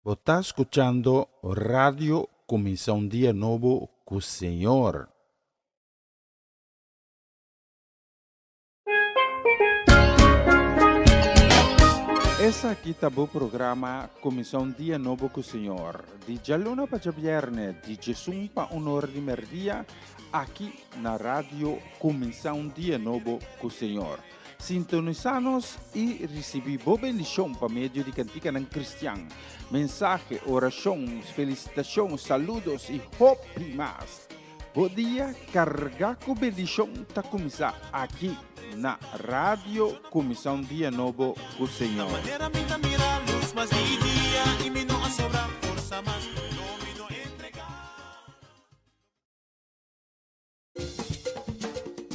Bo ta skuchando Radio Kuminsá un Dia Nobo ku Señor. Esaki ta bo programa Kuminsá un Dia Nobo ku Señor, di djaluna pa djabièrnè, di djesun pa un ora di mèrdia, aki na Radio Kuminsá un Dia Nobo ku Señor. Sintonisá nos i risibí bo bendishon pa medio di kantikanan kristian, mensahe, orashon, felisitashon, saludos i hopi mas. Bo dia kargá ku bendishon ta kuminsá aki na Radio Kuminsá un Dia Nobo ku Señor.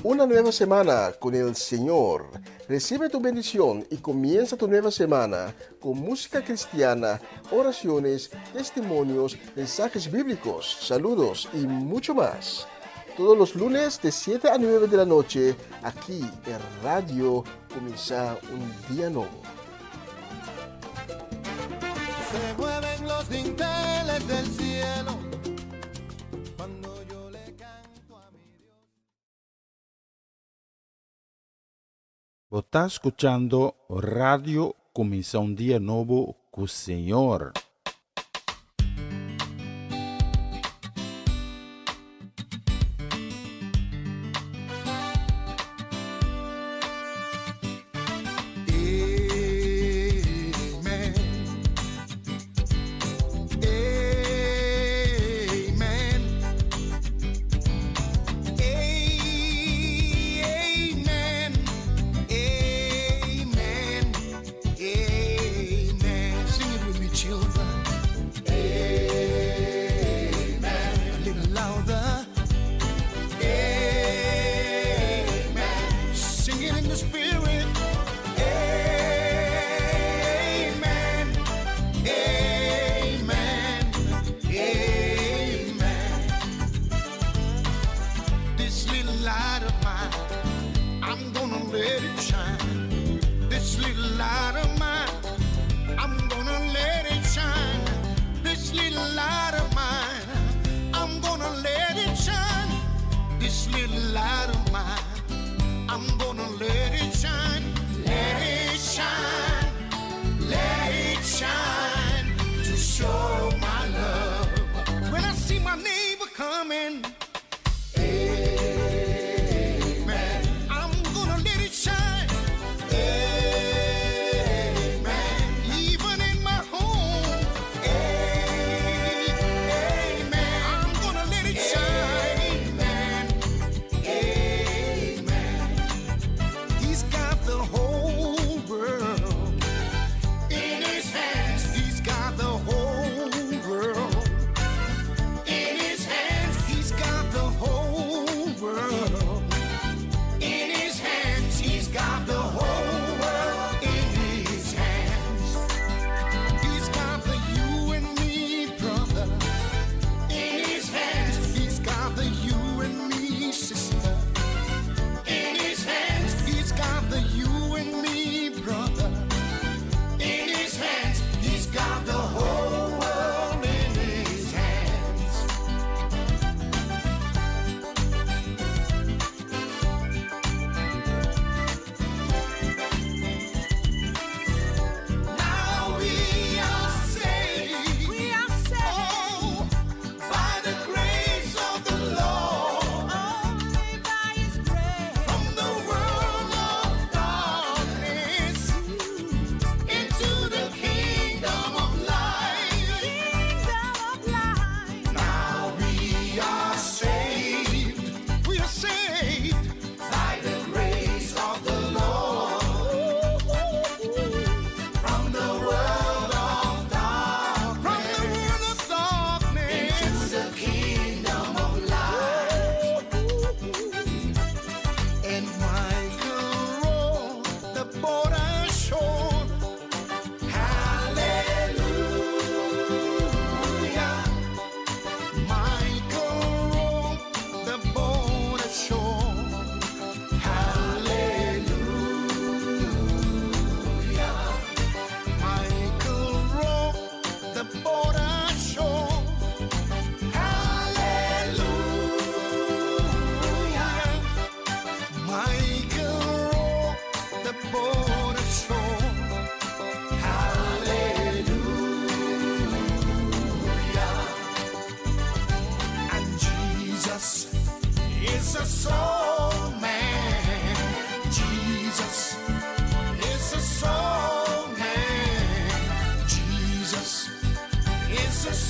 Una nueva semana con el Señor. Recibe tu bendición y comienza tu nueva semana con música cristiana, oraciones, testimonios, mensajes bíblicos, saludos y mucho más. Todos los lunes de 7 a 9 de la noche, aquí en Radio Comienza un Día Nuevo. Se mueven los dinteles del cielo cuando yo le canto a mi Dios. Bo ta skuchando Radio Kuminsá un Dia Nobo ku Señor.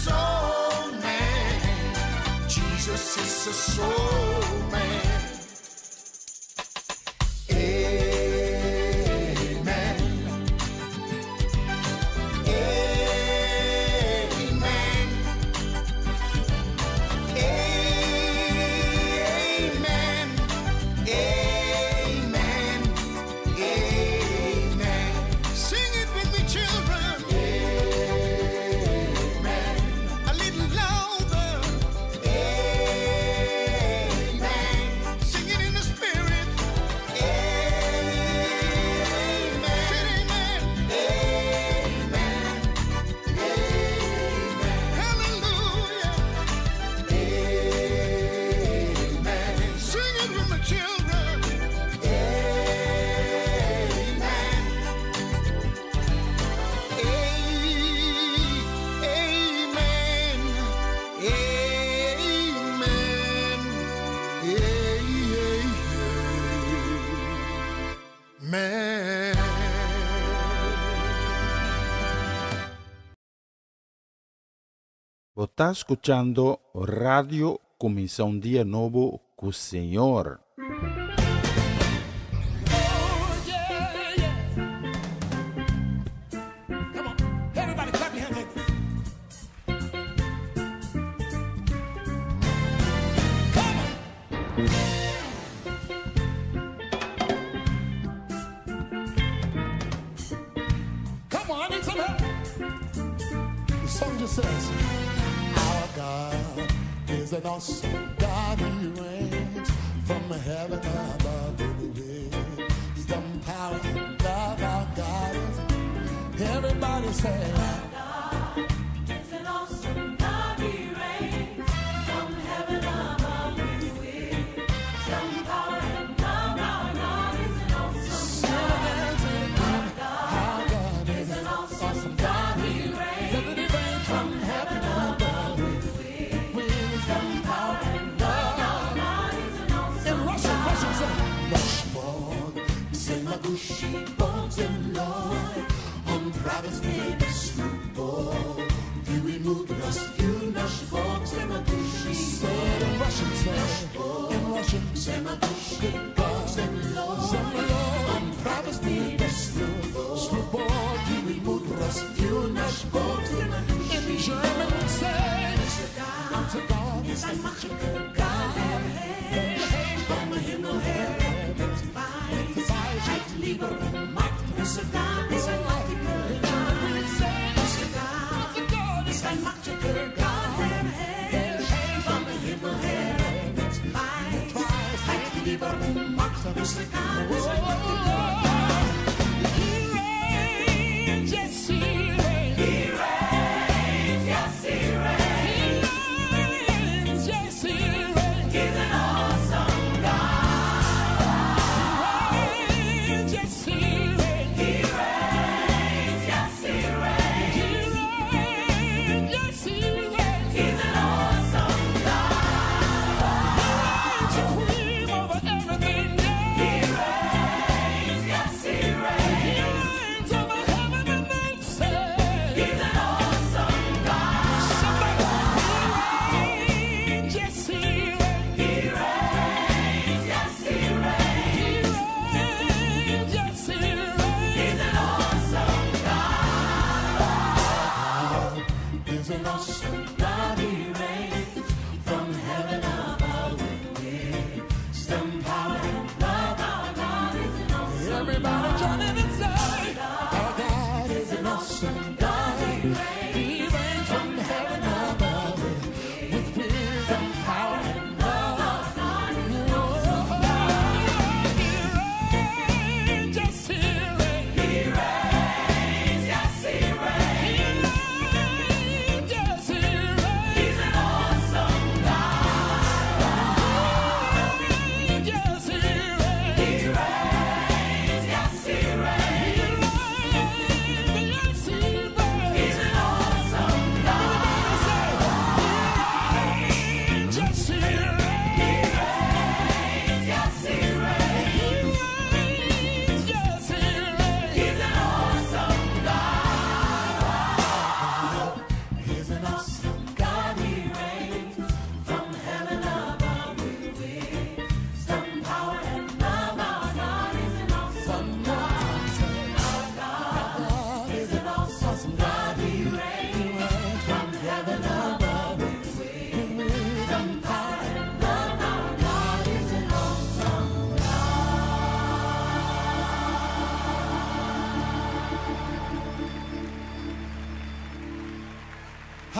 soul man. Jesus is a soul man. Amen. Amen. Amen. Amen. Amen. Sing it with me, children. Amen. A little louder. Amen. Sing it in the spirit. Amen. Say amen. Amen. Amen. Hallelujah. Amen. Sing it with my children. Amen. Amen. Amen. Amen. Amen. Bo ta skuchando Radio Kuminsá un Dia Nobo ku Señor. Oh, yeah. Come on. Everybody clap your hands like this. Come on. Come on, I need some help. The song just says, Our God is an awesome God. He reigns from heaven above with wisdom, power, and love. Our God is. Everybody say, It's an awesome God. He reigns from heaven above with wisdom, power, and love. Our God is an awesome God. Our God is An awesome awesome God. He reigns He reigns from heaven above with wisdom, power, and love. God is an awesome In Russian, Russian say, Наш Бог всемогущий Бог земной, Он правит с небес любовью и мудростью. Наш Бог всемогущий. Say it in Russian, say in Russian, всемогущий Бог земной, Он правит с небес любовью и мудростью. Наш Бог всемогущий. In German, say, unser Gott ist ein mächtiger Gott. Vom Himmel her, mit Weisheit, Liebe und Macht. Unser Gott ist ein mächtiger Gott. Unser Gott ist ein mächtiger Gott. Vom Himmel her mit Weisheit, Liebe und Macht. Unser Gott ist ein mächtiger Gott. He reigns, yes, he reigns. He reigns, yes, he reigns. He reigns, yes, he reigns. He's an awesome God. He reigns, yes, he reigns. He reigns, yes, he reigns. He reigns, yes, he reigns. He's an awesome God. He reigns supreme over everything. Yeah. He reigns, yes, he reigns. He reigns over heaven and earth. Say, He's an awesome God. Somebody, he reigns, yes, he reigns. He reigns, yes, he reigns. He reigns, yes, he reigns. He's an awesome God. Is an awesome God. He reigns from heaven above with wisdom, power, and love. Our God is an awesome Everybody join in and say, Our God is an awesome God. He reigns from heaven above with wisdom, power, and love. He reigns, yes, he reigns. He reigns, yes, he reigns. He reigns, yes, he reigns. He's an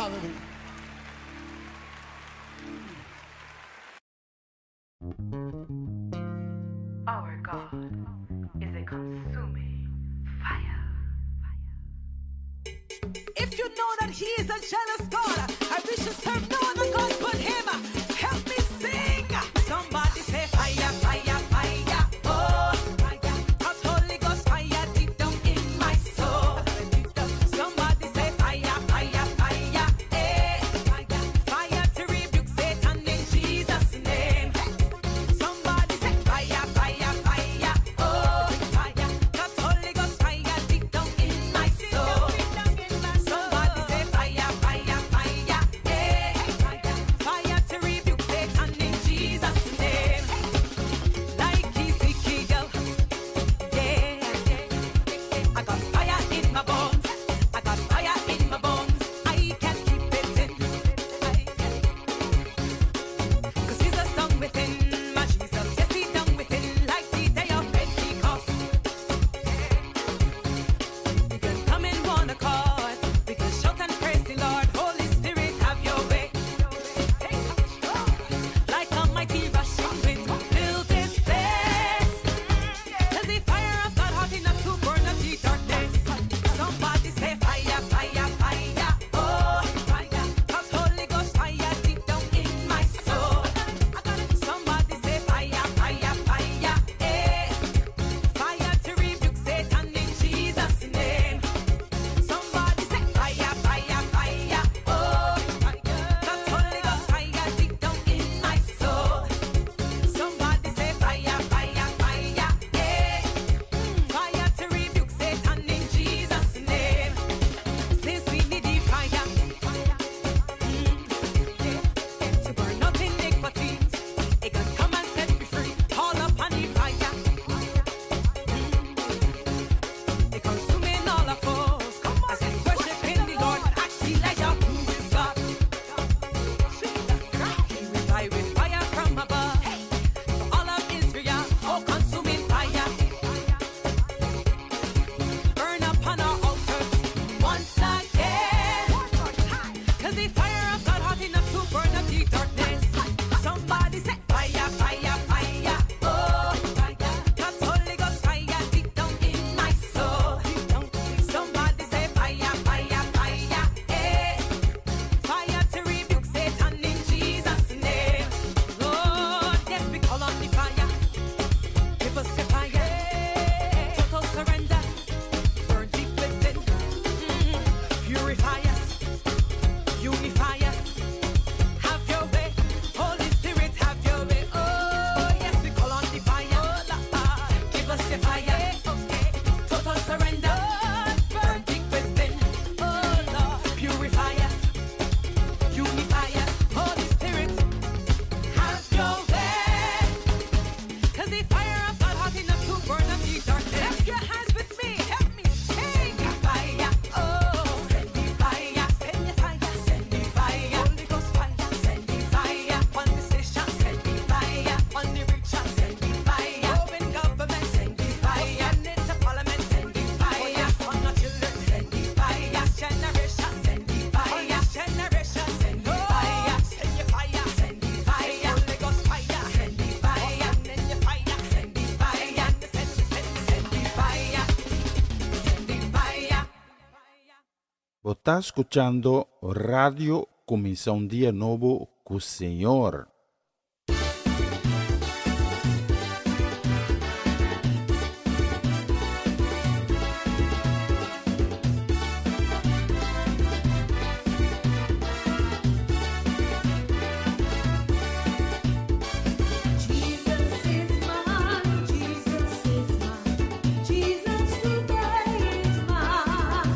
Hallelujah. Our God is a consuming fire. If you know that he is a jealous God, I wish you serve no other God but him. Help me sing. Somebody say fire, fire, fire. Oh, fire. 'Cause Holy Ghost fire deep down in my soul. Somebody say fire, fire, fire. Eh, fire. Fire to rebuke Satan in Jesus' name. Somebody say fire, fire, fire. Oh, fire. 'Cause Holy Ghost fire deep down in my soul. Somebody say fire, fire, fire. Eh, fire to rebuke Satan in Jesus' name. Like Ezekiel, yeah. I got fire in my bones. I got fire in my bones. I can't keep it in. I can't. 'Cause Jesus down within, my Jesus, yes, he down within, like the day of Pentecost. We can come in one accord, we can shout and praise the Lord. Holy Spirit, have your way. Take control. Like a mighty rushing wind, fill this place. 'Cause the fire of God hot enough to burn up the darkness. Somebody say fire, fire, fire, oh fire. 'Cause Holy Ghost fire deep down in my soul. Somebody say fire, fire, fire, eh. Fire to rebuke Satan in Jesus' name. Somebody say fire, fire, fire, oh fire. 'Cause Holy Ghost fire deep down in my soul. Somebody say fire, fire, fire, eh. Fire to rebuke Satan in Jesus' name. Since we need the fire, yeah, to burn out iniquities, it can come and set me free. Call upon the fire. It consuming all our foes. As we worship in the Lord, ask Elijah who is God. He reply with fire from above. For all of Israel, oh consuming fire. Burn upon our altars once again. 'Cause the fire of God hot enough to burn up the darkness. Somebody say fire, fire, fire. Oh, fire. 'Cause Holy Ghost fire deep down in my soul. Somebody say fire, fire, fire. Eh. Fire to rebuke Satan in Jesus' name. Lord, yes, we call on the fire. Give us your fire. Total surrender. Burn deep within. Purify us. Unify us. Have your way. Holy Spirit, have your way. Oh, yes, we call on the fire. Give us your fire. Total surrender. Burn deep within. Oh, Lord. Purify us. Unify us. Holy Spirit, have your way. 'Cause the fire of God hot enough to burn up the darkness. Clap your hands with me. Help me. Send the fire. Oh, send the fire. Send the fire. Send the fire. Holy Ghost fire. Send the fire. On the station. Send the fire. On the rich. Send the fire. Open government. Send the fire. Senate to parliament. Send the fire. On the children. Send the fire. Generation. Send the fire. Generation. Send the fire. Send your fire. Send the fire. Holy Ghost fire. Send the fire. Send your fire. Send the fire. Send, send, send the fire. Send the fire. Bo ta skuchando Radio Kuminsá un Dia Nobo ku Señor. Jesus is mine, Jesus is mine, Jesus today is mine.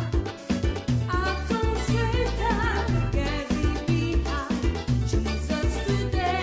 I told Satan, get thee behind. Jesus today.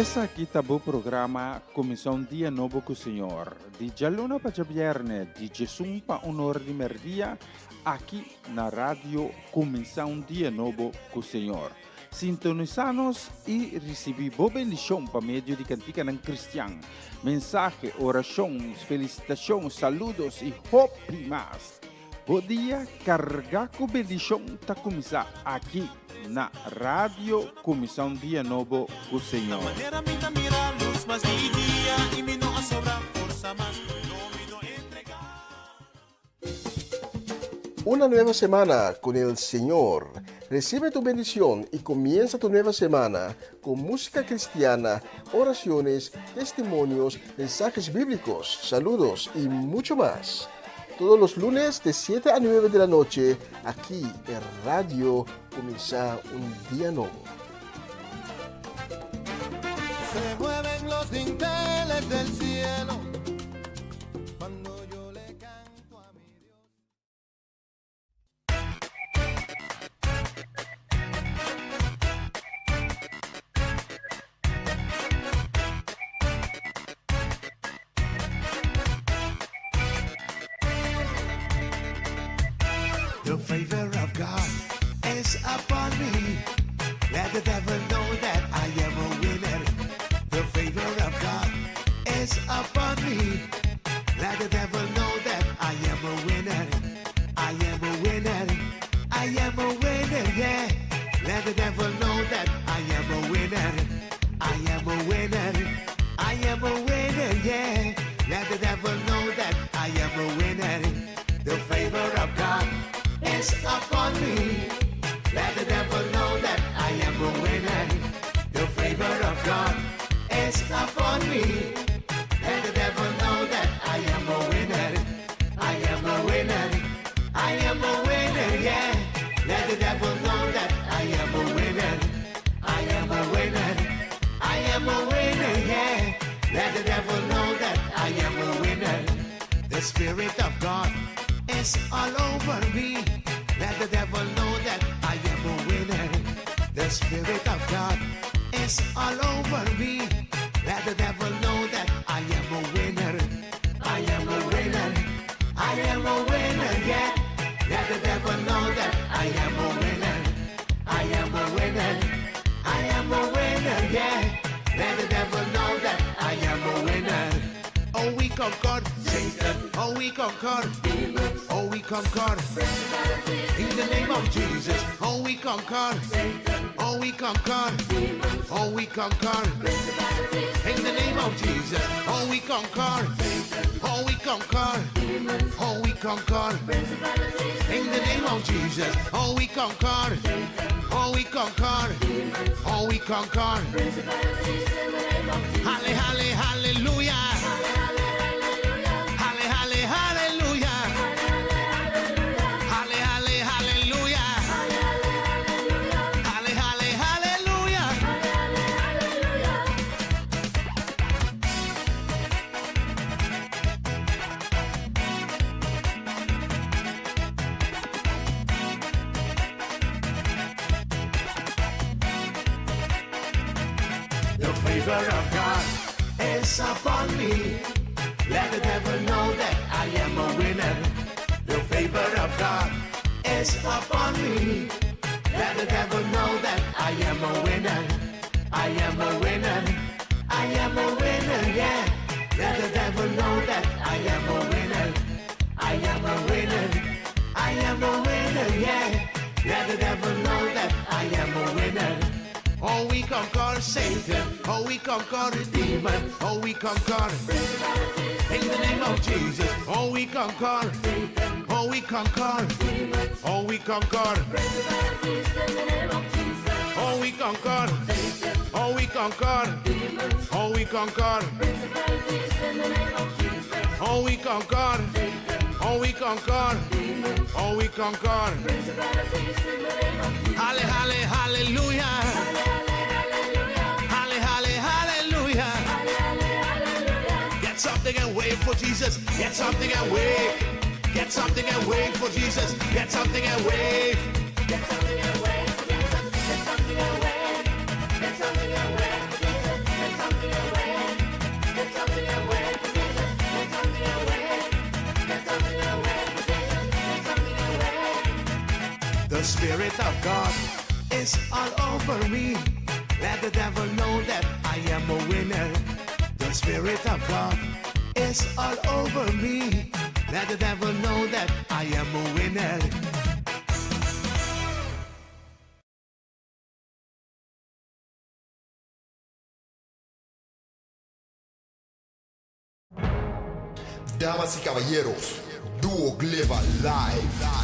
Esaki ta bo programa Kuminsá un Dia Nobo ku Señor, di djaluna pa djabièrnè di djesun pa un or di mèrdia, aki na Radio Kuminsá un Dia Nobo ku Señor. Sintonisá nos i risibí bo bendishon pa medio di kantikanan kristian, mensahe, orashon, felisitashon, saludos i hopi mas. Bo dia kargá ku bendishon ta kuminsá aki na Radio Kuminsá un Dia Nobo ku Señor. Una nueva semana con el Señor. Recibe tu bendición y comienza tu nueva semana con música cristiana, oraciones, testimonios, mensajes bíblicos, saludos y mucho más. Todos los lunes de 7 a 9 de la noche, aquí en Radio Comienza un Día Nuevo. Se mueven los dinteles del cielo cuando yo le canto a mi Dios. The favor of God is upon me. Let the devil know that I am a winner. The favor of God is upon me. Let the devil know that I am a winner. I am a winner. I am a winner, yeah. Let the devil know that I am a winner. I am a winner. I am a winner, yeah. Let the devil know that I am a winner. The favor of God is upon me. Let the devil know that I am a winner. The favor of God is upon me. Let the devil know that I am a winner. I am a winner. I am a winner, yeah. Let the devil know that I am a winner. I am a winner. I am a winner, yeah. Let the devil know that I am a winner. The Spirit of God is all over me. Let the devil know that I am a winner. The Spirit of God is all over me. Let the devil know that I am a winner. I am a winner. I am a winner, yeah. Let the devil know that I am a winner. I am a winner. I am a winner, yeah. Let the devil know that I am a winner. Oh, we conquer Satan. Oh, we conquer demons. Oh, we conquer in the name of Jesus. Oh, we conquer Satan. Oh, we conquer demons. Oh, we conquer in the name of Jesus. Oh, we conquer Satan. Oh, we conquer demons. Oh, we conquer in the name of Jesus. Oh, we conquer Satan. Oh, we conquer demons. Oh, we conquer. Halle, halle, hallelujah. Halle, halle, hallelujah. Halle, halle, hallelujah. Halle, halle, hallelujah. The favor of God is upon me. Let the devil know that I am a winner. The favor of God is upon me. Let the devil know that I am a winner. I am a winner. I am a winner, yeah. Let the devil know that I am a winner. I am a winner. I am a winner, yeah. Let the devil know that I am a winner. Oh, we conquer Satan. Oh, we conquer the demon. Oh, we conquer in the name of Jesus. Oh, we conquer. Oh, we conquer. Oh, we conquer. Oh, we conquer. Oh, we conquer. Oh, we conquer. Oh, we conquer. Oh, we conquer. Oh, we conquer. Halle, halle, hallelujah. Halle, halle, hallelujah. Get something and wave for Jesus. Get something and wave. Get something and wave for Jesus. Get something and wave. Get something and wave for Jesus. Get something and wave. Get something and wave for Jesus. Spirit of God is all over me. Let the devil know that I am a winner. The Spirit of God is all over me. Let the devil know that I am a winner. Damas y caballeros, Duo Gleba Live.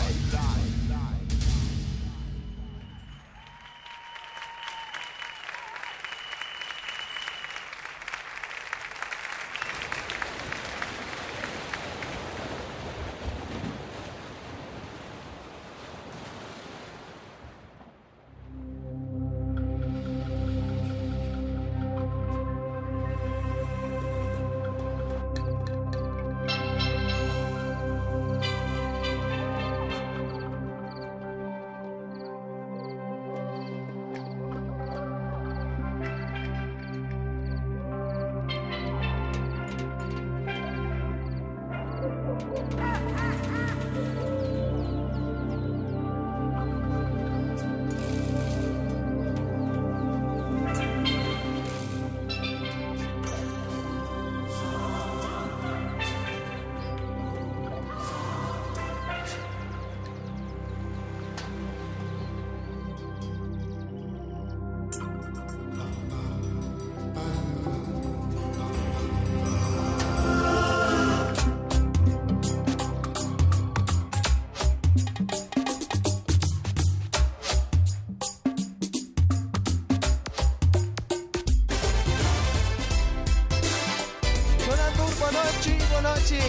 Jonathan, bonochi, bonochi.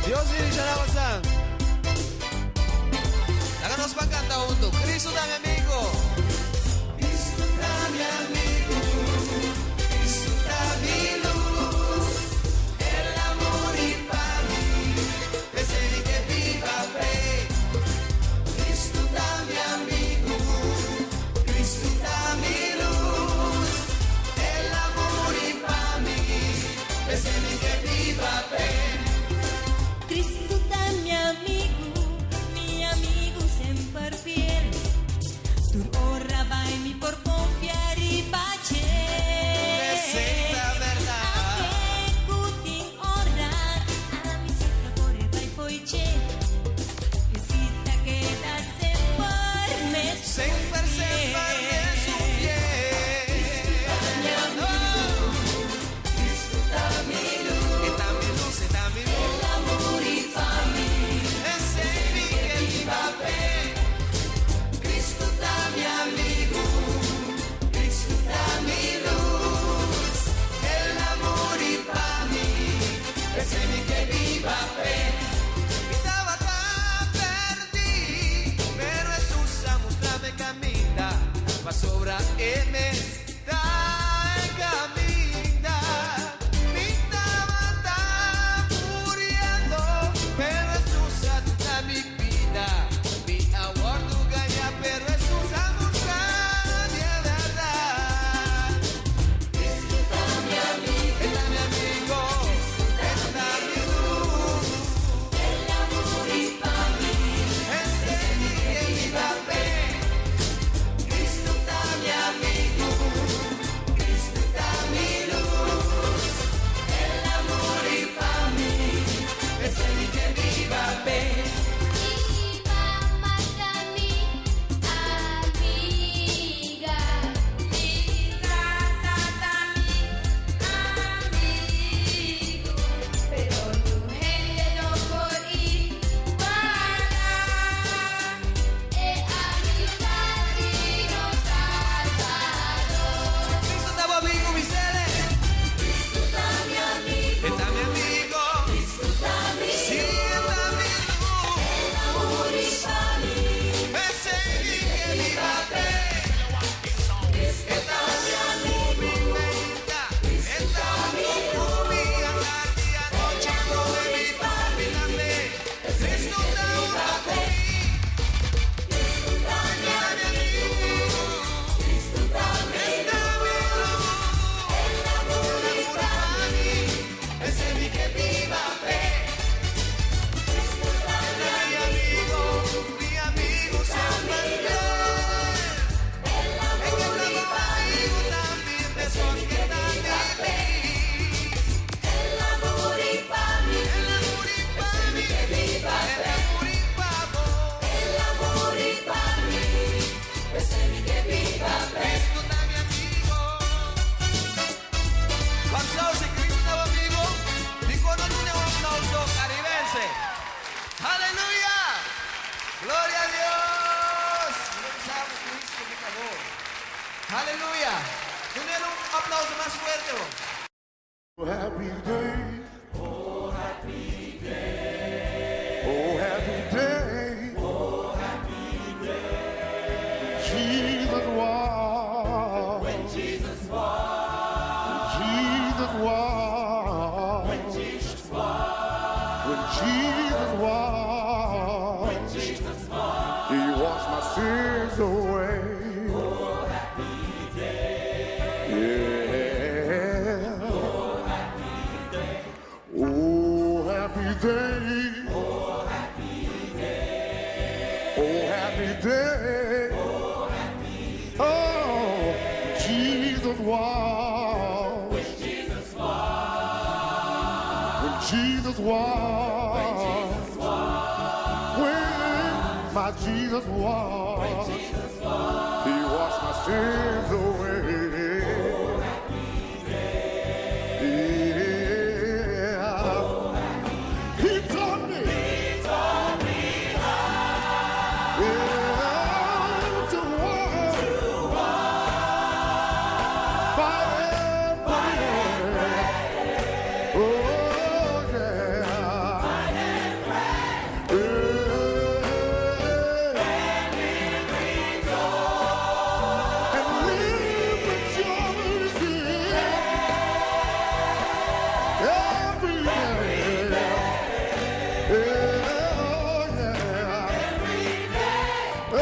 Dios dirigirá a Háganos para cantar juntos. Cristo da mi amigo. Cristo da mi amigo. Cristo da mi luz. El amor y pa' mí. Pensé que viva fe. Cristo da mi amigo. Cristo da mi luz. El amor y pa' mí. Pensé que viva fe. Cristo ta mi amigo, mi amigo semper fiel. Aleluya. Dun'é un aplauso mas fuerte. Oh, happy day. Oh, happy day. Oh, happy day. Oh, happy day. Jesus walked. When Jesus walked. Jesus walked. When Jesus walked. When Jesus walked. When Jesus walked. He washed my sins away. Oh, happy day. Yeah. Oh, happy day. Oh, happy day. Oh, happy day. Oh, happy day. Oh, Jesus walked. When Jesus walked. When Jesus walked. When Jesus walked. When my Jesus walked. When Jesus walked. He washed my sins away. Oh, happy yeah. He taught me. He taught me how. Yeah, to walk. To walk. Fight and pray. Oh, yeah. Fight and pray. Yeah. And live rejoicing. Every day. Yeah, yeah. Oh,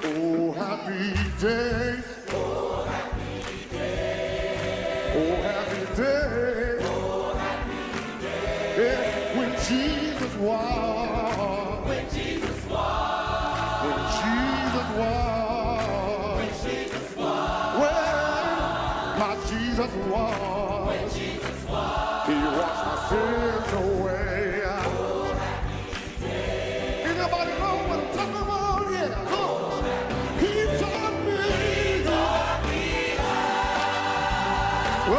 oh, happy day. Oh, happy day. Oh, happy day. Oh, happy day. Yeah, when Jesus walked. When Jesus walked. When Jesus walked. When Jesus walked. When my Jesus walked. When Jesus walked. He washed my sins away. Anybody know what I'm talking about? Yeah. Come on. He taught me. He taught me how. Oh,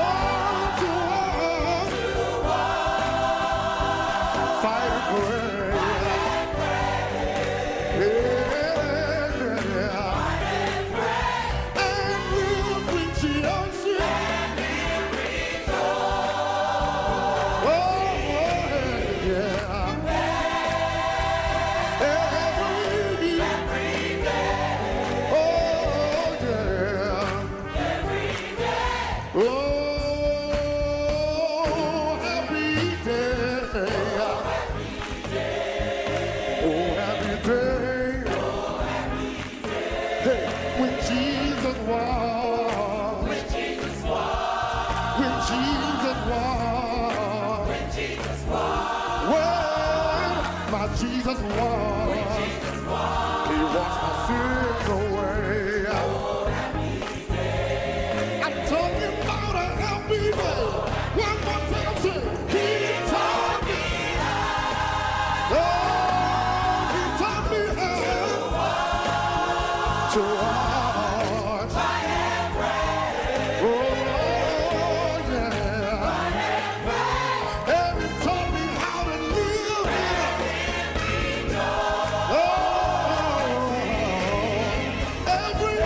to walk. To walk. Fight and pray. Yeah. And live rejoicing. Oh, yeah. Every day. Oh, yeah. Oh, happy day. Oh, happy day. Hey, when Jesus walked. When Jesus walked. When Jesus walked. When Jesus walked. When my Jesus walked. When Jesus walked. He washed my sins away. I'm talking about a happy day. One more time, say, He taught me. Oh, He taught me how to watch. Oh, yeah. And He taught me how to live. Oh, every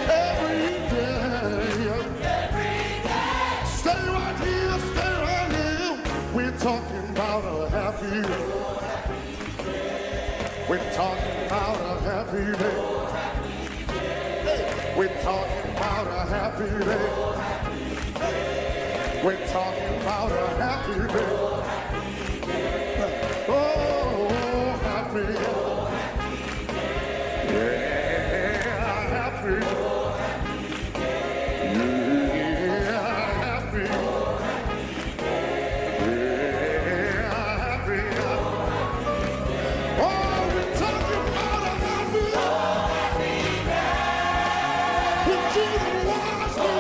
Every day. Stay right here, stay right here. We're talking about a happy day. We're talking about a happy day. We're talking about a happy day. We're talking about a happy day. Oh, happy. Yeah, happy. Yeah, happy. Yeah, happy. Oh, we're talking about a happy. When Jesus washed me.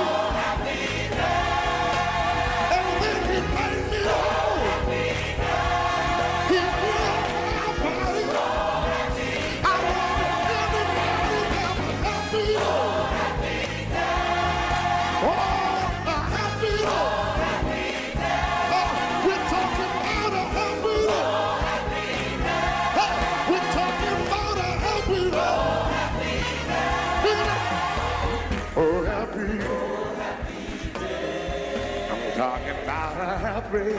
And then he made me whole. He healed my body. Oh, happy. I'm talking about a happy.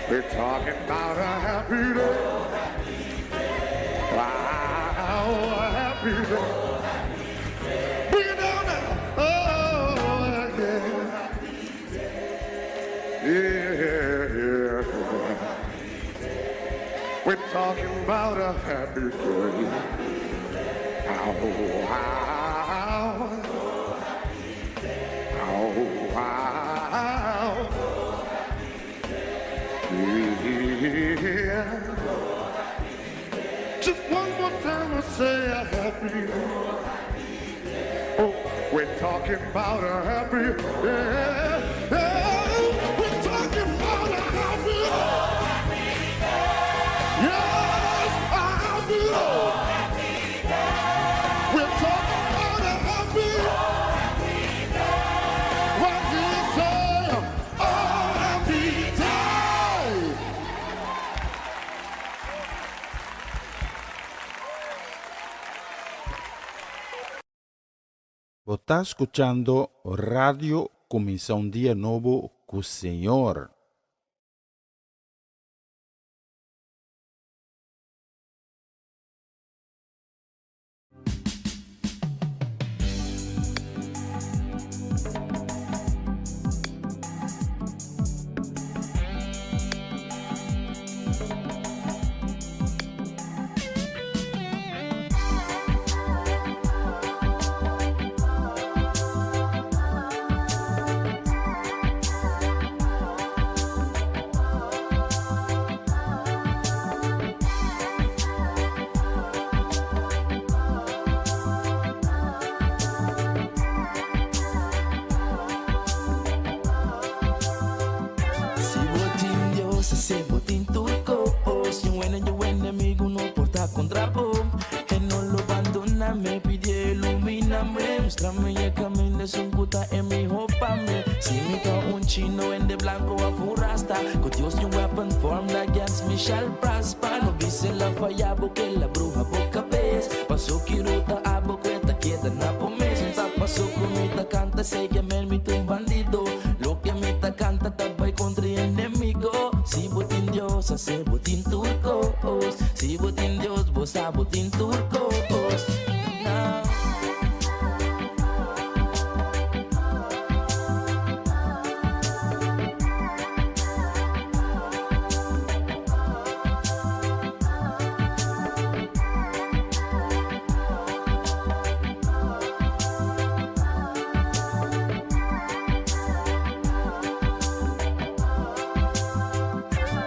We're talking about a happy day. Wow, a happy day. Bring it down now. Oh, yeah. Yeah, yeah. We're talking about a happy day. Ow, ow. Ow, ow. Yeah. Just one more time, I say a happy. Oh, we're talking about a happy. Yeah. We're talking about a happy. Yes, a happy. We're talking about a happy. What you say? Oh, happy day. Bo ta skuchando Radio Kuminsá un Dia Nobo ku Señor. Si bo tin Dios, si bo tin tur kos. Niun enemigu no por ta kontra bo. E no lo bandoná mi, pidi iluminá mi. Mustra mi e kaminda esun ku ta e mihó pa mi. Si mi ta un chino hende blanku òf un rasta. Ku Dios no weapon formed against me shall prosper. No bisa el a faya bo ku el a bruha bo kabes. Paso ki ruta abo kue ta keda na bo mes. Ta paso ku mi ta kanta esei ke men mi ta un bandido. Loke mi ta kanta ta bai kontra e enemigu. Si bo tin Dios, ase bo tin tur kos. Si bo tin Dios, bo sa bo tin tur kos. Now.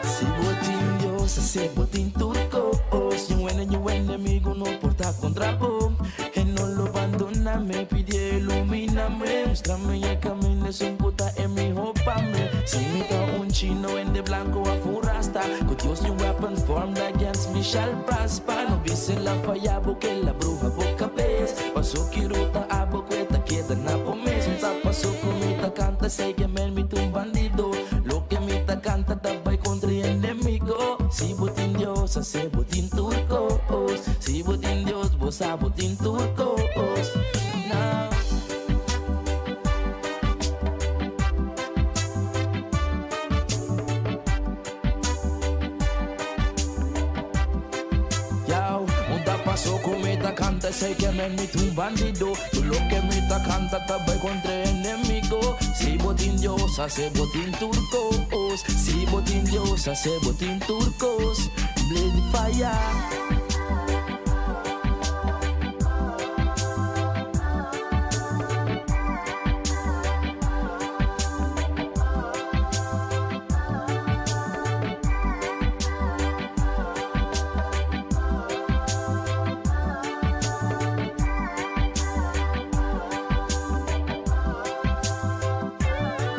Si bo tin Dios, si bo tin tur kos. Niun enemigu no por ta kontra bo. E no lo bandoná mi, pidi iluminá mi. Mustra mi e kaminda esun ku ta e mihó pa mi. Si mi ta un chino hende blanku òf un rasta. Ku Dios no weapon formed against me shall prosper. No bisa el a faya bo ku el a bruha bo kabes. Paso ki ruta abo kue ta keda na bo mes. Ta paso ku mi ta kanta esei ke men mi ta un bandido. Loke mi ta kanta ta bai kontra e enemigu. Si bo tin Dios, ase bo tin tur kos. Si bo tin Dios, bo sa bo tin tur kos. Now. Yow, un ta paso ku mi ta kanta esei ke men mi ta un bandido. Tur loke mi ta kanta ta bai kontra e enemigu. Si bo tin Dios, ase bo tin tur kos. Si bo tin Dios, ase bo tin tur kos. Blade fire.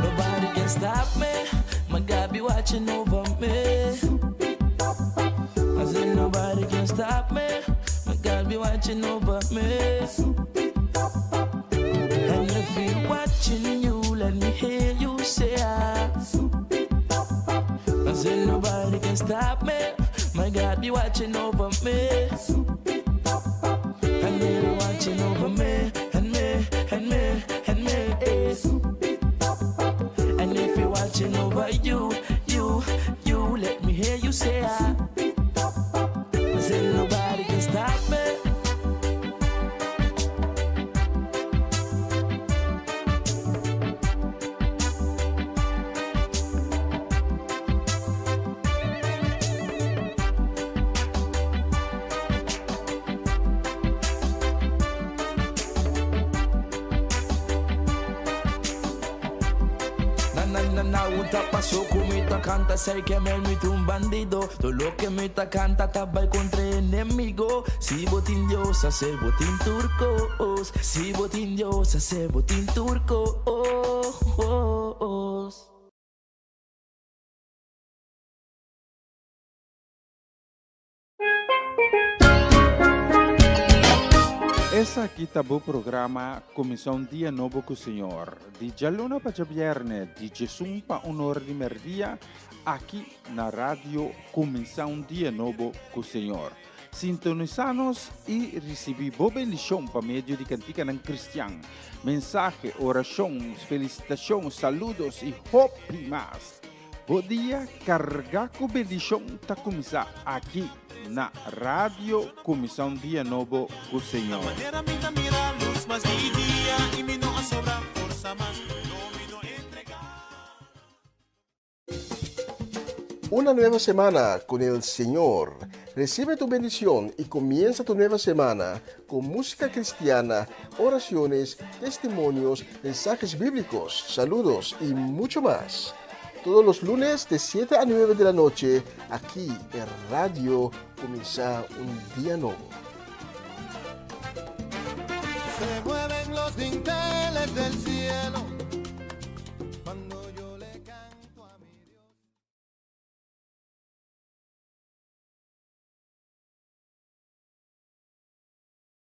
Nobody can stop me. My God be watching over me. I said nobody can stop me. My God be watching over me. And if he watching you, let me hear you say ah. I said nobody can stop me. My God be watching over me. And they're watching over me, and me, and me, and me. Eh. And if you're watching over you, you, you, let me hear you say I. Say nobody can stop me. Na na na na un ta paso ku mi ta kanta sei ke men mi ta un bandido Tur loke mi ta kanta ta bai kontra e enemigo Si bo tin Dios hase bo tin tur kos Si bo tin Dios hase bo tin tur kos. Esaki ta bo programa Kuminsá un Dia Nobo ku Señor, di djaluna pa djabièrnè di djesun pa un ora di mèrdia, aki na Radio Kuminsá un Dia Nobo ku Señor. Sintonisá nos i risibí bo bendishon pa medio di kantikanan kristian, mensahe, orashon, felisitashon, saludos i hopi mas. Bo dia kargá ku bendishon ta kuminsá aki na Radio Kuminsá un Dia Nobo ku Señor. Una nueva semana con el Señor. Recibe tu bendición y comienza tu nueva semana con música cristiana, oraciones, testimonios, mensajes bíblicos, saludos y mucho más. Todos los lunes de 7 a 9 de la noche, aquí en Radio Comienza un Día Nuevo. Se mueven los dinteles del cielo cuando yo le canto a mi Dios.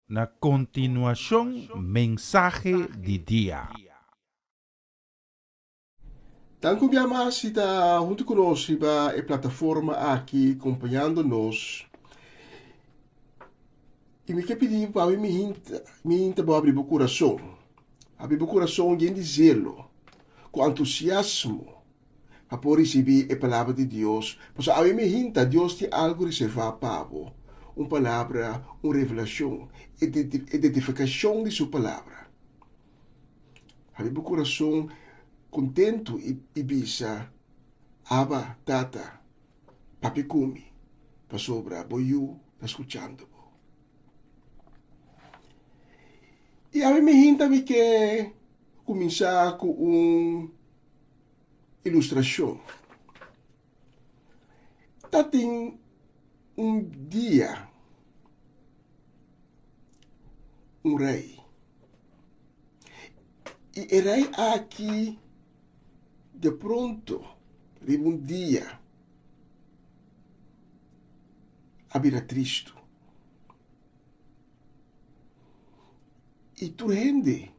Na kontinuashon mensahe di dia. Danki un bia mas si ta huntu ku nos riba e plataforma aki kompañando nos. I mi ke pidi bo awe mi hinta mi hinta bo abri bo kurason. Abri bo kurason yen di zelo, ku antusiasmo pa por risibí e Palabra di Dios, pasobra awe mi hinta Dios tin algu reservá pa bo, un palabra, un revelashon, identifikashon di su Palabra. Habri bo kurason kontentu i bisa, Abba, Tata, papia ku mi, pasobra bo yu ta skuchando bo. I awe mi hinta mi ke kuminsá ku un Ilustrashon, Ta tin un dia un rei, i e rei aki de pronto riba un dia a bira tristu. I tur hende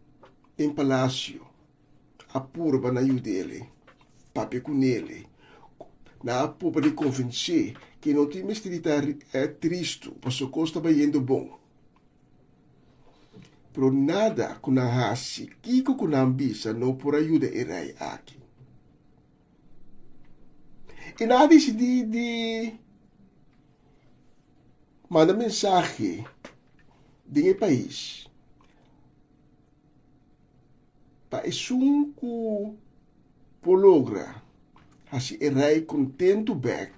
den palasio a purba na yud'el, papia ku n'el, nan a purba di konvens'é ku e no tin mester di ta tristu pasobra kos ta bayendo bon. Pero nada ku nan hasi, kiko ku nan bisa no por a yuda e rei aki. I nan a disidí di manda mensahe den e pais. Pa esun ku por logra hasi e rei kontentu bèk,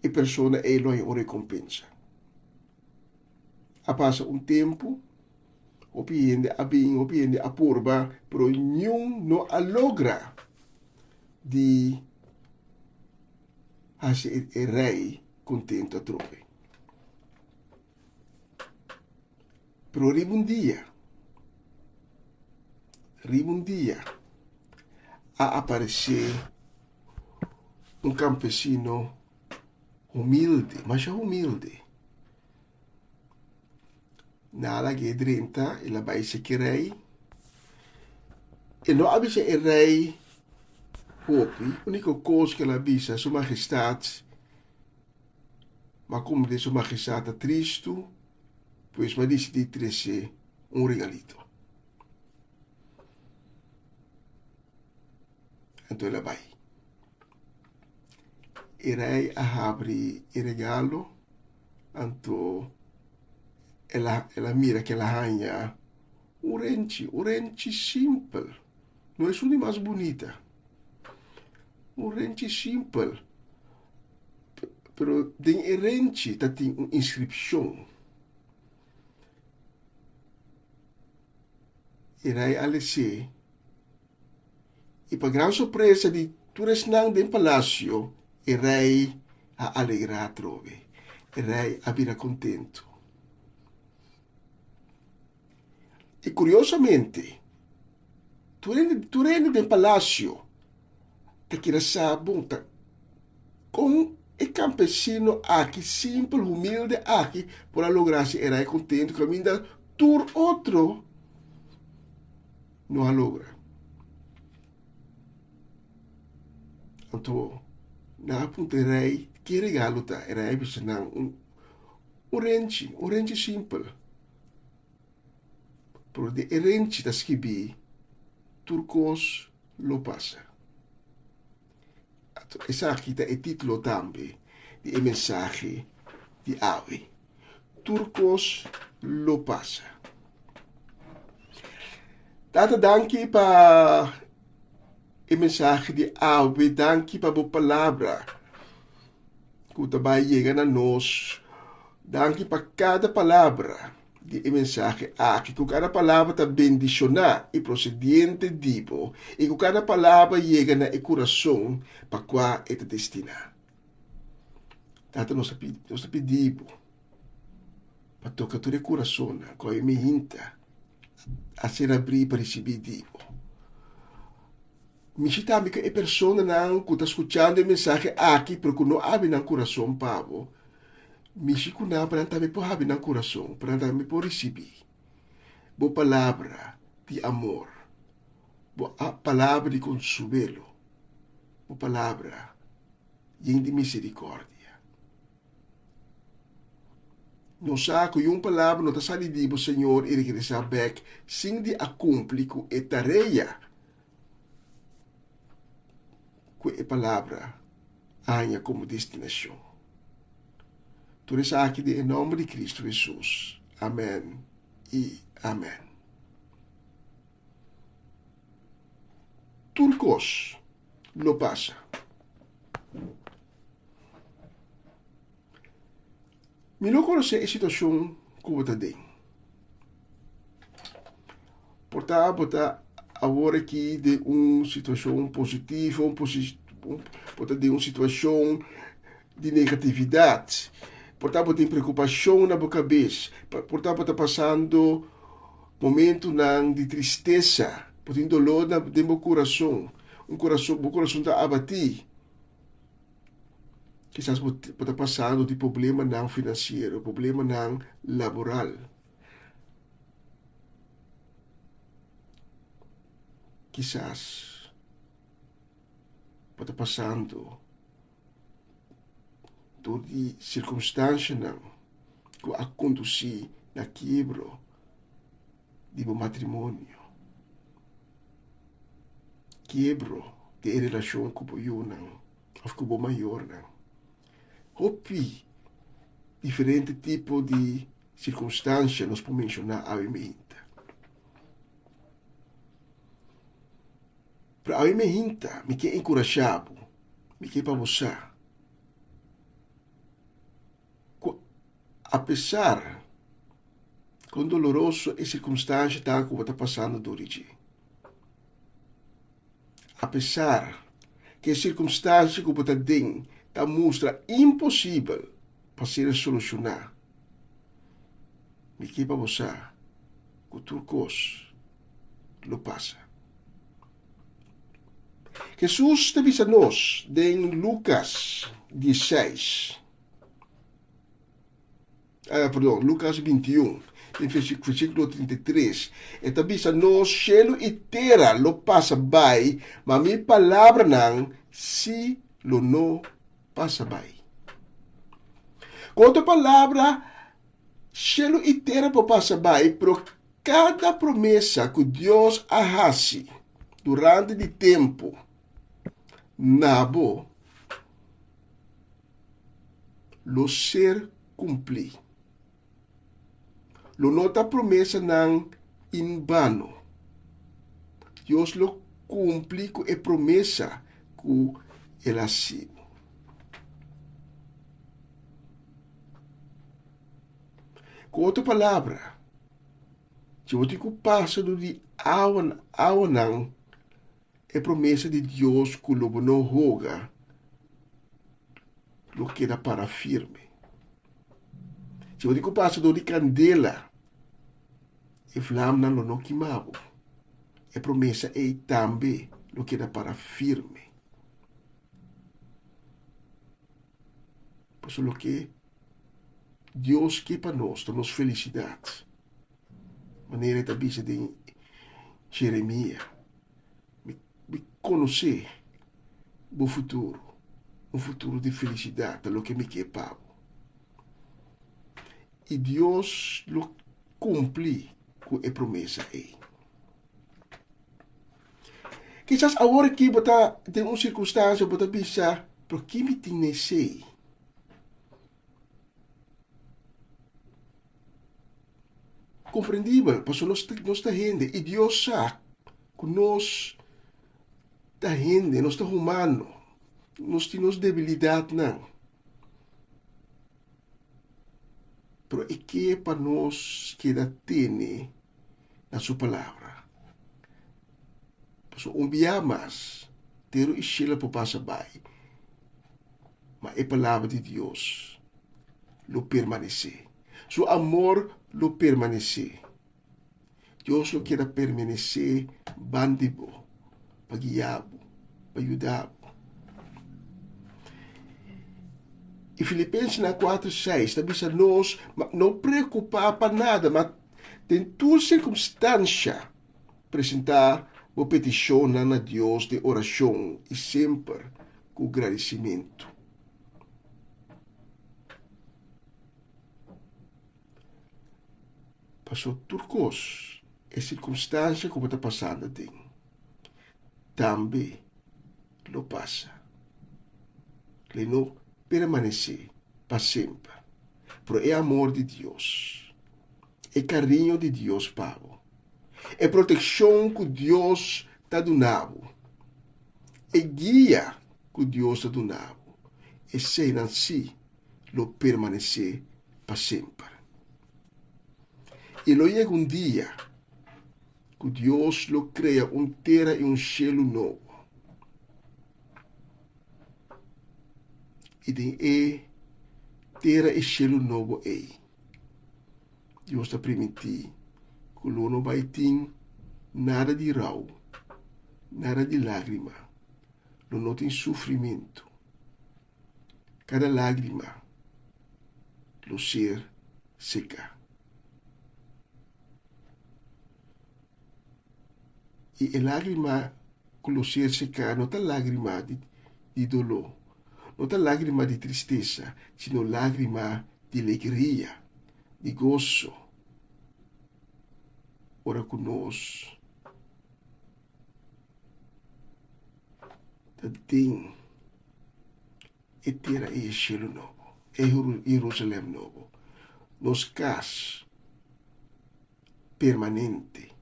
e persona ei lo haña un rekompensa. A pasa un tempu, hopi hende a bin, hopi hende a purba, pero niun no a logra di hasi e rei kontentu atrobe. Pero riba un dia, riba un dia a aparesé un kampesino humilde, masha humilde. Nan a lag'é drenta, el a bai seki rei. E no a bisa e rei hopi, úniko kos ku el a bisa su mahestat, Ma como den su majestad ta tristu. Pues mi a disidí trese un regalito. Anto el a bai. E rei a habri e regalo, anto el a el a mira ku el a haña un renchi, un renchi simpel, no esun di mas bunita, un renchi simpel, pero den e renchi ta tin un inskripshon. E rei a les'é. I pa gran sorpresa di tur esnan den palasio, e rei a alegrá atrobe. E rei a bira kontentu. I kuriosamente, tur hende tur hende den palasio ta kere sa bon ta kon e kampesino aki simpel, humilde aki por a logra hasi e rei kontentu kaminda tur otro no a logra. Anto nan a puntra e rei ki regalo ta. E rei a bisa nan un un renchi, un renchi simpel. Pero den e renchi ta skibí tur kos lo pasa. Anto esaki ta e título tambe di e mensahe di awe. Tur kos lo pasa. Tata danki pa e mensahe di awe, danki pa bo palabra ku ta bai yega na nos. Danki pa kada palabra di e mensahe aki, ku kada palabra ta bendishoná i prosediente di bo i ku kada palabra yega na e kurason pa kua e ta destiná. Tata nos ta pidi, nos ta pidi bo pa toka tur e kurasonnan ku a mihinta a ser abrí pa risibí di bo. Mishi tambe ku e personanan ku ta skuchando e mensahe aki pero ku no habri nan kurason pa bo, mishi ku nan pa nan tambe por habri nan kurason, pa nan tambe por risibí bo palabra di amor, bo palabra di konsuelo, bo palabra yen di misericordia. Nos sa ku yun palabra no ta sali di bo, Señor, i regresá bèk sin di a kumpli ku e tarea ku e palabra a haña komo destinashon. Tur esaki den e nòmber di Kristu Hesus. Amèn i amèn. Tur kos lo pasa. Mi no konosé e situashon ku bo ta den. Por ta bo ta awor aki den un situashon positivo, un posi bo ta den un situashon di negatividat. Por ta bo tin preokupashon na bo kabes, por ta bo ta pasando momentunan di tristesa, bo tin doló na den bo kurason, un kurason bo kurason ta abatí. Kisas bo bo ta pasando di problemanan finansiero, problemanan laboral. Kisas bo ta pasando dor di sirkunstanshanan ku a kondusí na kiebro di bo matrimonio, kiebro di e relashon ku bo yunan òf ku bo mayornan. Hopi diferente tipo di sirkunstansha nos por menshoná awe meinta. Pero awe meinta mi ke enkurashá bo, mi ke pa bo sa ku apesar kon doloroso e sirkunstansha ta ku bo ta pasando dor di dje, apesar ku e sirkunstansha ku bo ta den ta mustra imposibel pa ser solushoná, mi ke pa bo sa ku tur kos lo pasa. Hesus ta bisa nos den Lukas dieseis, perdon, Lukas bintiun, den versíkulo 33, e ta bisa nos, Shelu i tera lo pasa bai, ma mi palabranan sí lo no pasa bai. Ku otro palabra, Shelu i tera por pasa bai, pero kada promesa ku Dios a hasi durante di tempu na bo lo ser kumplí. Lo no ta promesanan inbano. Dios lo kumpli ku e promesa ku el a hasi bo. Ku otro palabra, si bo tin ku pasa dor di awa, awanan, e promesa di Dios ku lo bo no hoga lo keda para firme. Si bo tin ku pasa dor di kandela, e vlamnan lo no kima bo. E promesa ei tambe lo keda para firme. Pasobra loke Dios ke pa nos ta nos felisidat. Manera e ta bisa den Jeremia, Mi, mi konosé bo futuro, un futuro di felisidat ta loke mi ke pa bo. I Dios lo kumpli ku e promesa ei. Kisas awor aki bo ta den un sirkunstansia bo ta bisa, Pero ki mi tin na esei? Komprendibel, pasobra nos nos ta hende i Dios sa ku nos ta hende, nos ta humano, nos tin nos debilidatnan. Pero e ke pa nos keda tene na su palabra. Pasobra un bia mas, tero i shela por pasa bai, ma e palabra di Dios lo permanesé. Su amor lo permanesé. Dios lo keda permanesé ban di bo, pa guia bo, pa yuda bo. I Filipensenan 4:6 ta bisa nos, ma no preokupá pa nada, ma den tur sirkunstansha presentá bo petishonnan na Dios den orashon i semper ku gradisimentu. Pasobra tur kos, e sirkunstansia ku bo ta pasando aden, tambe lo pasa. Lo no permanesé pa semper. Pero e amor di Dios, e kariño di Dios pa bo, e protekshon ku Dios ta duna bo, e guia ku Dios ta duna bo, eseinan sí lo permanesé pa semper. I lo yega un dia ku Dios lo krea un tera i un shelu nobo. I den e tera i shelu nobo ei, Dios ta primintí ku lo no bai tin nada di rou, nada di lágrima, lo no tin sufrimentu. Kada lágrima lo ser seká. I e lágrima ku lo ser seká no ta lágrima di doló, no ta lágrima di tristesa, sino lágrima di legria, di goso, ora ku nos ta den e tera i e shelu nobo, e Jerusalem nobo, nos kas permanente,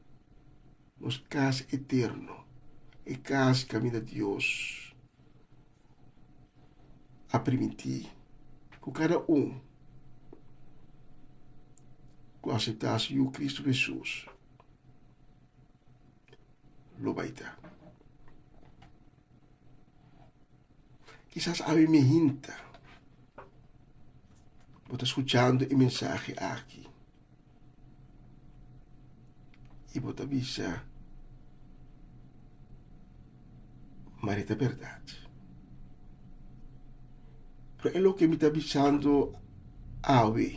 nos kas eterno, e kas kaminda Dios a primintí ku kada un ku aseptá su Yu Kristu Hesus lo bai ta. Kisas awe mi hinta bo ta skuchando e mensahe aki i bo ta bisa, Mari ta bèrdat. Pero e loke mi ta bisando awe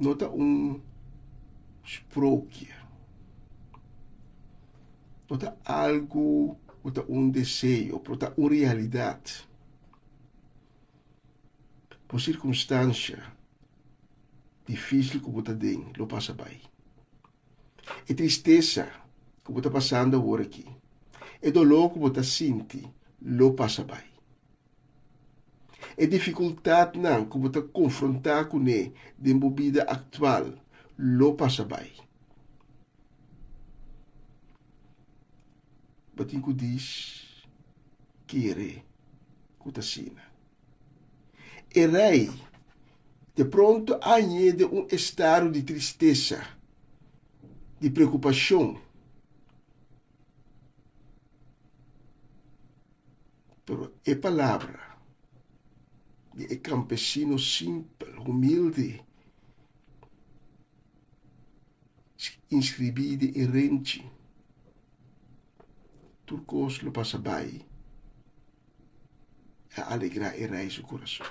no ta un sprookje. No ta algu ku ta un deseo, pero ta un realidat. Bo sirkunstansha. difísil ku bo ta den lo pasa bai. E tristesa ku bo ta pasando awor aki, e doló ku bo ta sinti lo pasa bai. E difikultatnan ku bo ta konfrontá kuné den bo bida aktual lo pasa bai. Bo tin ku dis kere ku ta asina. E rei de pronto a hañ'é den un estado di tristesa, di preokupashon. Pero e palabra di e kampesino simpel, humilde, inskribí den e renchi, Tur kos lo pasa bai, a alegrá e rei su kurason.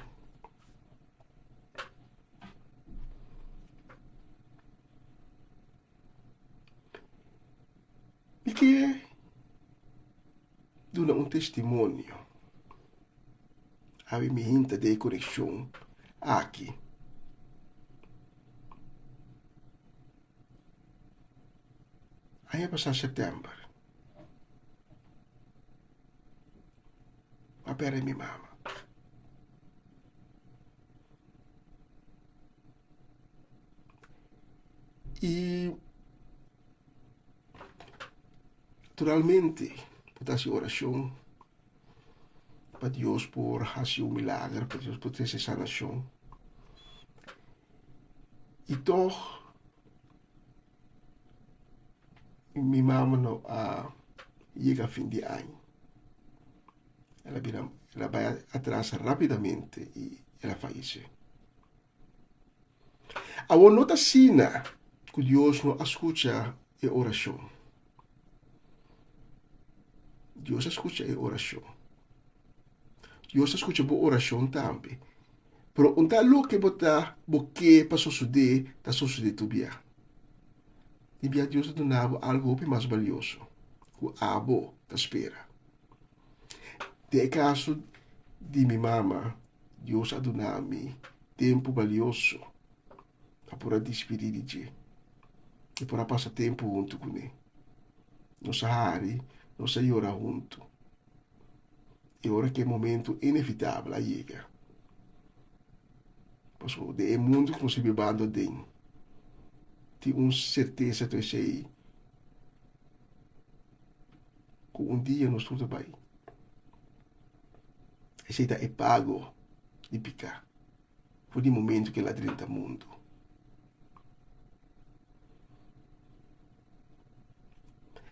Mi ke duna un testimonio. Awe mi hinta den e konekshon aki. Aña pasá sèptèmber a pèrdè mi mama. I naturalmente bo ta hasi orashon pa Dios por hasi un milager, pa Dios por trese sanashon. I tòg mi mama no a yega fin di aña. El a bira, el a bai atras rápidamente i el a fayesé. Awor no ta asina ku Dios no a skucha e orashon. Dios a skucha e orashon. Dios ta skucha bo orashon tambe. Pero un ta loke bo ta bo ke pa sosodé ta sosodé tur bia. Di bia Dios ta duna bo algu hopi mas balioso ku abo ta spera. Den e kaso di mi mama, Dios a duna mi tempu balioso pa por a dispidí di dje i por a pasa tempu huntu kuné. Nos a hari, nos a yora huntu. I ora ku e momentu inevitabel a yega, pasobra den e mundu ku nos ta bibando aden, tin un sertesa ku esei ku un dia nos tur ta bai. Esei ta e pago di piká for di momentu ku el a drenta mundu.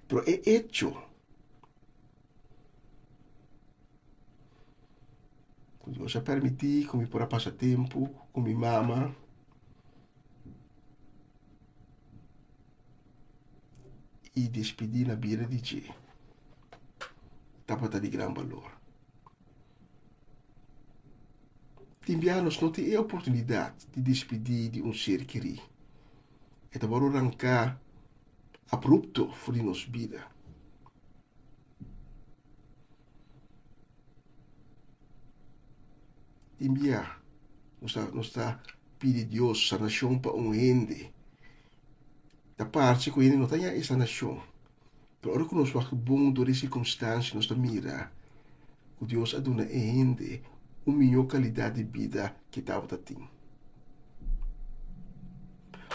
Pero e echo ku Dios a permití ku mi por a pasa tempu ku mi mama i despidí na bida di dje tabata di gran balor. Tin biaha nos no tin e oportunidat di despidí di un ser kerí. E ta wòrdu ranká abrupto for di nos bida. Tin bia nos ta nos ta pidi Dios sanashon pa un hende. Ta parse ku hende no ta haña e sanashon. Pero ora ku nos wak bon dor e sirkunstansia nos ta mira ku Dios a duna e hende un mihó kalidat di bida ke tabata tin.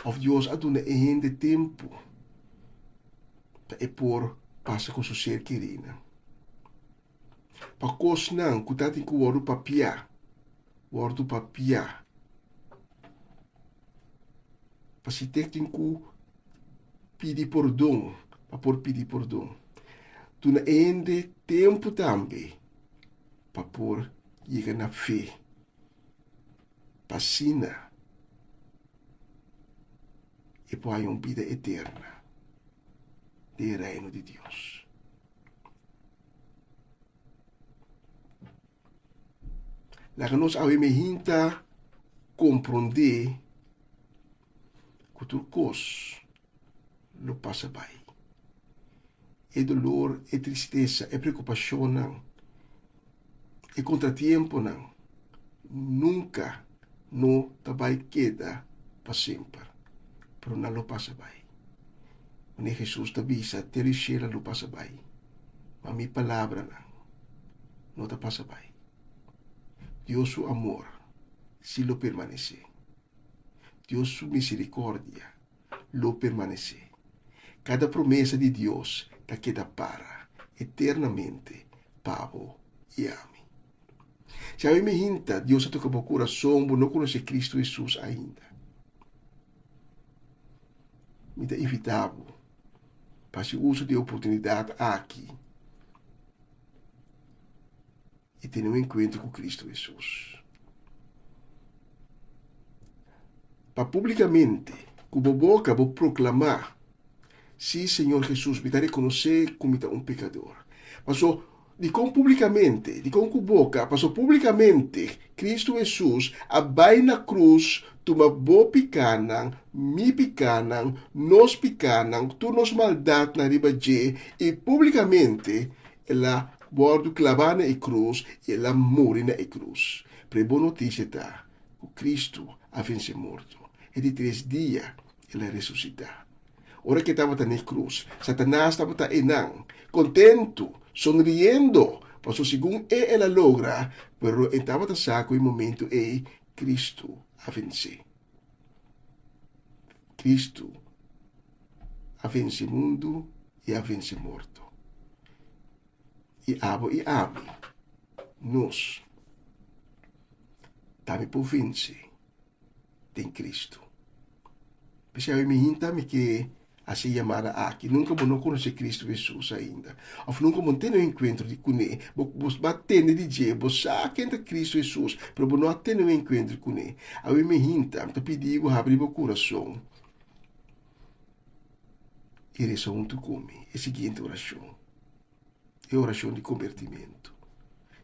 Òf Dios a duna e hende tempu pa e por pasa ku su ser kerinan. Pa kosnan ku ta tin ku wòrdu papiá, wòrdu papiá. Pa si te tin ku pidi pordon, pa por pidi pordon. Duna e hende tempu tambe pa por yega na fe, pa asina e por haña un bida eterna den e Reino di Dios. Laga nos awe mehinta komprondé ku tur kos lo pasa bai. E dolor, e tristesa, e preokupashonnan, e kontratiemponan nunka no ta bai keda. pa semper, pero nan lo pasa bai. Wanneer Hesus ta bisa, Tera i shela lo pasa bai, ma mi palabranan no ta pasa bai. Dios su amor si lo permanesé. Dios su misericordia lo permanesé. Kada promesa di Dios ta keda para eternamente pa bo i ami. Si awe mi hinta, Dios a toka bo kurason, bo no konosé Kristu Hesus ainda. Mi ta invitá bo pa hasi uso di e oportunidat aki i tene un enkuentro ku Kristu Hesus. Pa públikamente ku bo boka bo proklamá, Sí, Señor Hesus, mi ta rekonosé ku mi ta un pekador. Paso, dikon públikamente? Dikon ku boka? Paso públikamente Kristu Hesus a bai na krus tuma bo pikánan, mi pikánan, nos pikánan, tur nos maldatnan riba dje, i públikamente El a wòrdu klabá na e krus i el a muri na e krus. Pero e bon notisia ta ku Kristu a vense morto. E di tres dia el a resusitá. Ora ku e tabata na e krus, Satanas tabata einan, kontentu, sonriendo, pasobra segun e el a logra, pero e tabata sa ku e momentu ei Kristu a vensé. Kristu a vense mundu i a vense morto. I abo i ami, nos tambe por vense den Kristu. P'esei awe mi hinta mi ke hasi e yamada aki. Nunka bo no konosé Kristu Hesus ainda, òf nunka bo no tene un enkuentro di kuné. Bo bo a tende di dje, bo sa ken ta Kristu Hesus, pero bo no a tene un enkuentro kuné. Awe mi hinta, mi ta pidi bo habri bo kurason i resa huntu ku mi e siguiente orashon, e orashon di kombertimentu.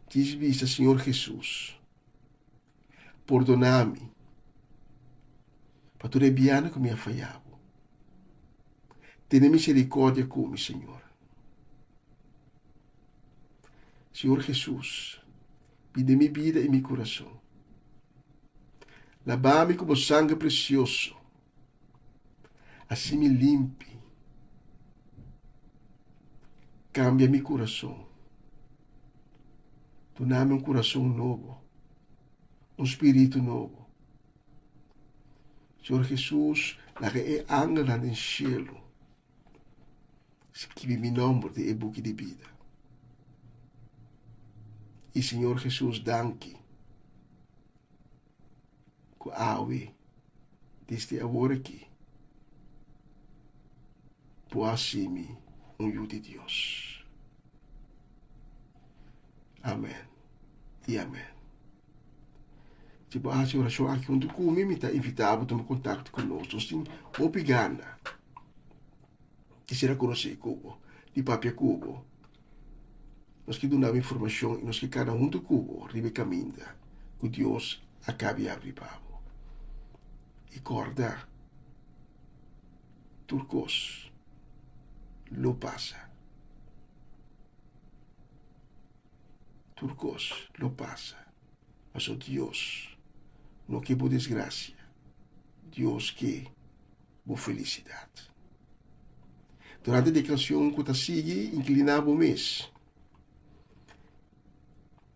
Djis bisa, Señor Hesus, pordona mi pa tur e bianan ku mi a faya bo. Tene miserikordia ku mi, Señor. Señor Hesus, bin den mi bida i mi kurason. Laba mi ku bo sanger presioso. Hasi mi limpi. Kambia mi kurason. Duna mi un kurason nobo, un spiritu nobo. Señor Hesus, laga e angelnan den shelu skibi mi nomber den e buki di bida. I Señor Hesus, danki. Ku awe, desde awor aki, bo a hasi mi un yu di Dios. Amen i amen. Si bo a hasi orashon aki huntu ku mi, mi ta invitá bo tuma kontakto ku nos. Nos tin hopi gana di ser a konosé ku bo, di papia ku bo. Nos ke duna bo informashon i nos ke kana huntu ku bo riba e kaminda ku Dios a kabi abri pa bo. I kòrda, tur kos lo pasa. Tur kos lo pasa, pasobra Dios no ke bo desgrasia, Dios ke bo felisidat. Durante di e kansion ku ta sigui, inkliná bo mes.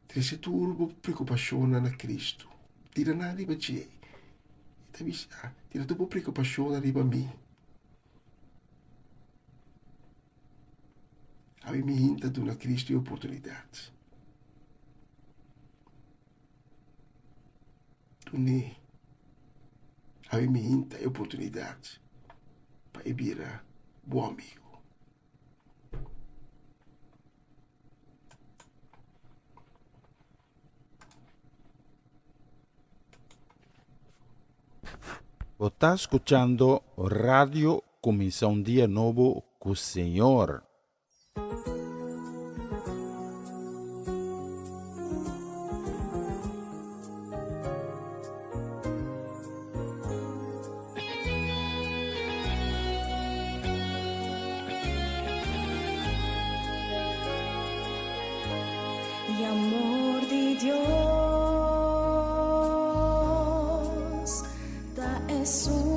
Trese tur bo preokupashonnan na Kristu. Tira nan riba dje. E ta bisa, Tira tur bo preokupashonnan riba mi. Awe mi hinta duna Kristu e oportunidat. Dun'é awe mi hinta e oportunidat pa e bira bo amigu. Bo ta skuchando Radio Kuminsá un Dia Nobo ku Señor. E amor di Dios ta esun.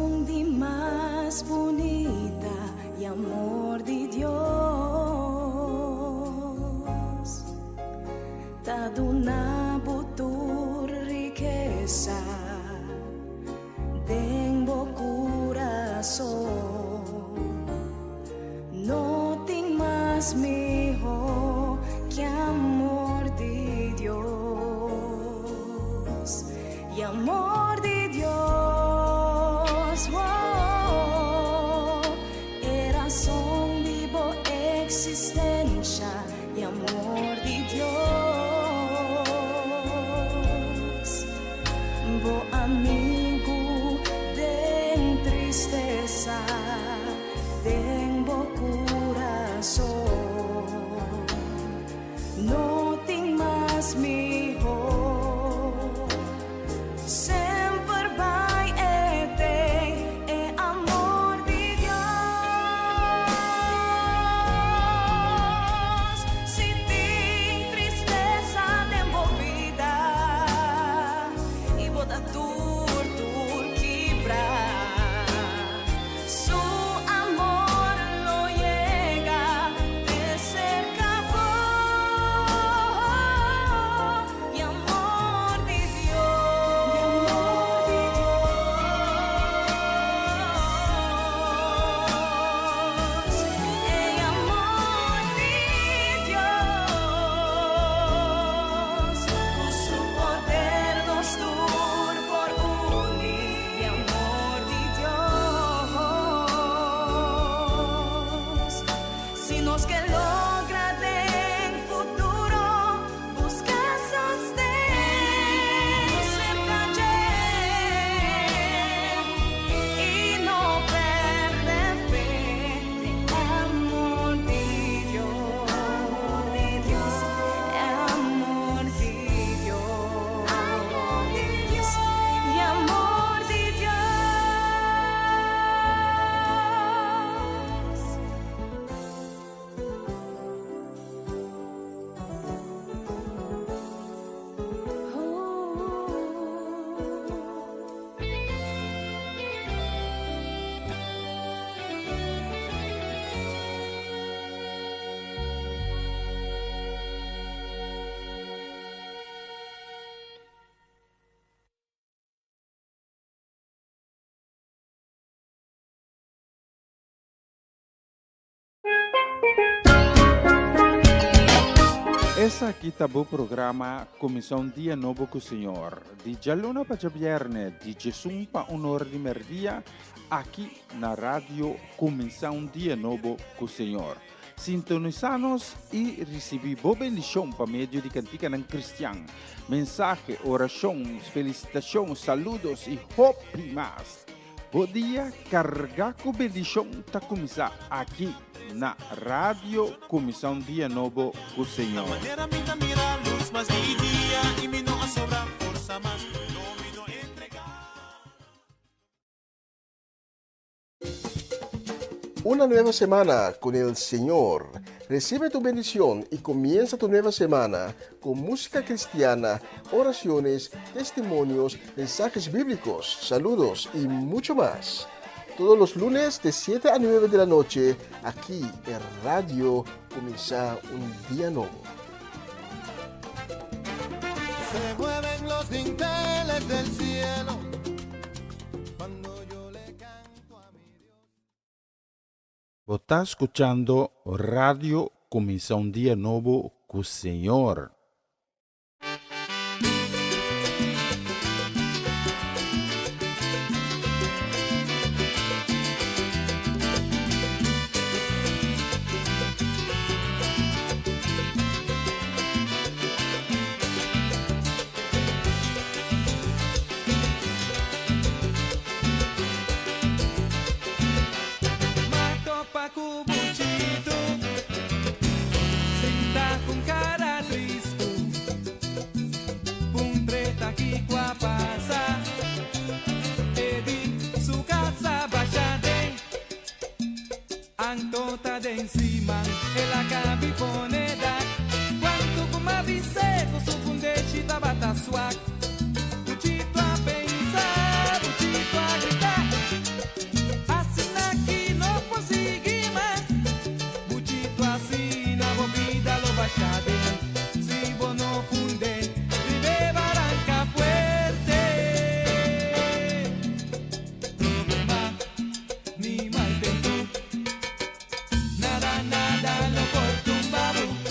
Esaki ta bo programa Kuminsá un Dia Nobo ku Señor, di djaluna pa djabièrnè, di djesun pa un ora di mèrdia, aki na Radio Kuminsá un Dia Nobo ku Señor. Sintonisá nos i risibí bo bendishon pa medio di kantikanan kristian, mensahe, orashon, felisitashon, saludos i hopi mas. Bo dia kargá ku bendishon ta kuminsá aki na Radio Kuminsá un Dia Nobo ku Señor. Manera mi ta mira lus mas di dia i mi no a sobra forsa mas, no mi no entregá. Una nueva semana con el Señor. Recibe tu bendición y comienza tu nueva semana con música cristiana, oraciones, testimonios, mensajes bíblicos, saludos y mucho más. Todos los lunes de 7 a 9 de la noche, aquí en Radio Comienza un Día Nuevo. Se mueven los dinteles del cielo cuando yo le canto a mi Dios. Bo ta skuchando Radio Kuminsá un Dia Nobo ku Señor. Matopa ku Buchito, sinta ku kara tristu, puntr'é ta kiko a pasa, e di su kas a basha den, anto ta den siman, el a kab'i pone dak, kuantu ku m'a bis'é ku su fundeshi tabata swak, Buchito a pensa, Buchito a grita, asina aki no por sigui mas, Buchito asina bo bida lo basha den, si bo no fund'é rib'e baranka fuerte. Problema ni mal tempu, nada nada lo por tumba bo.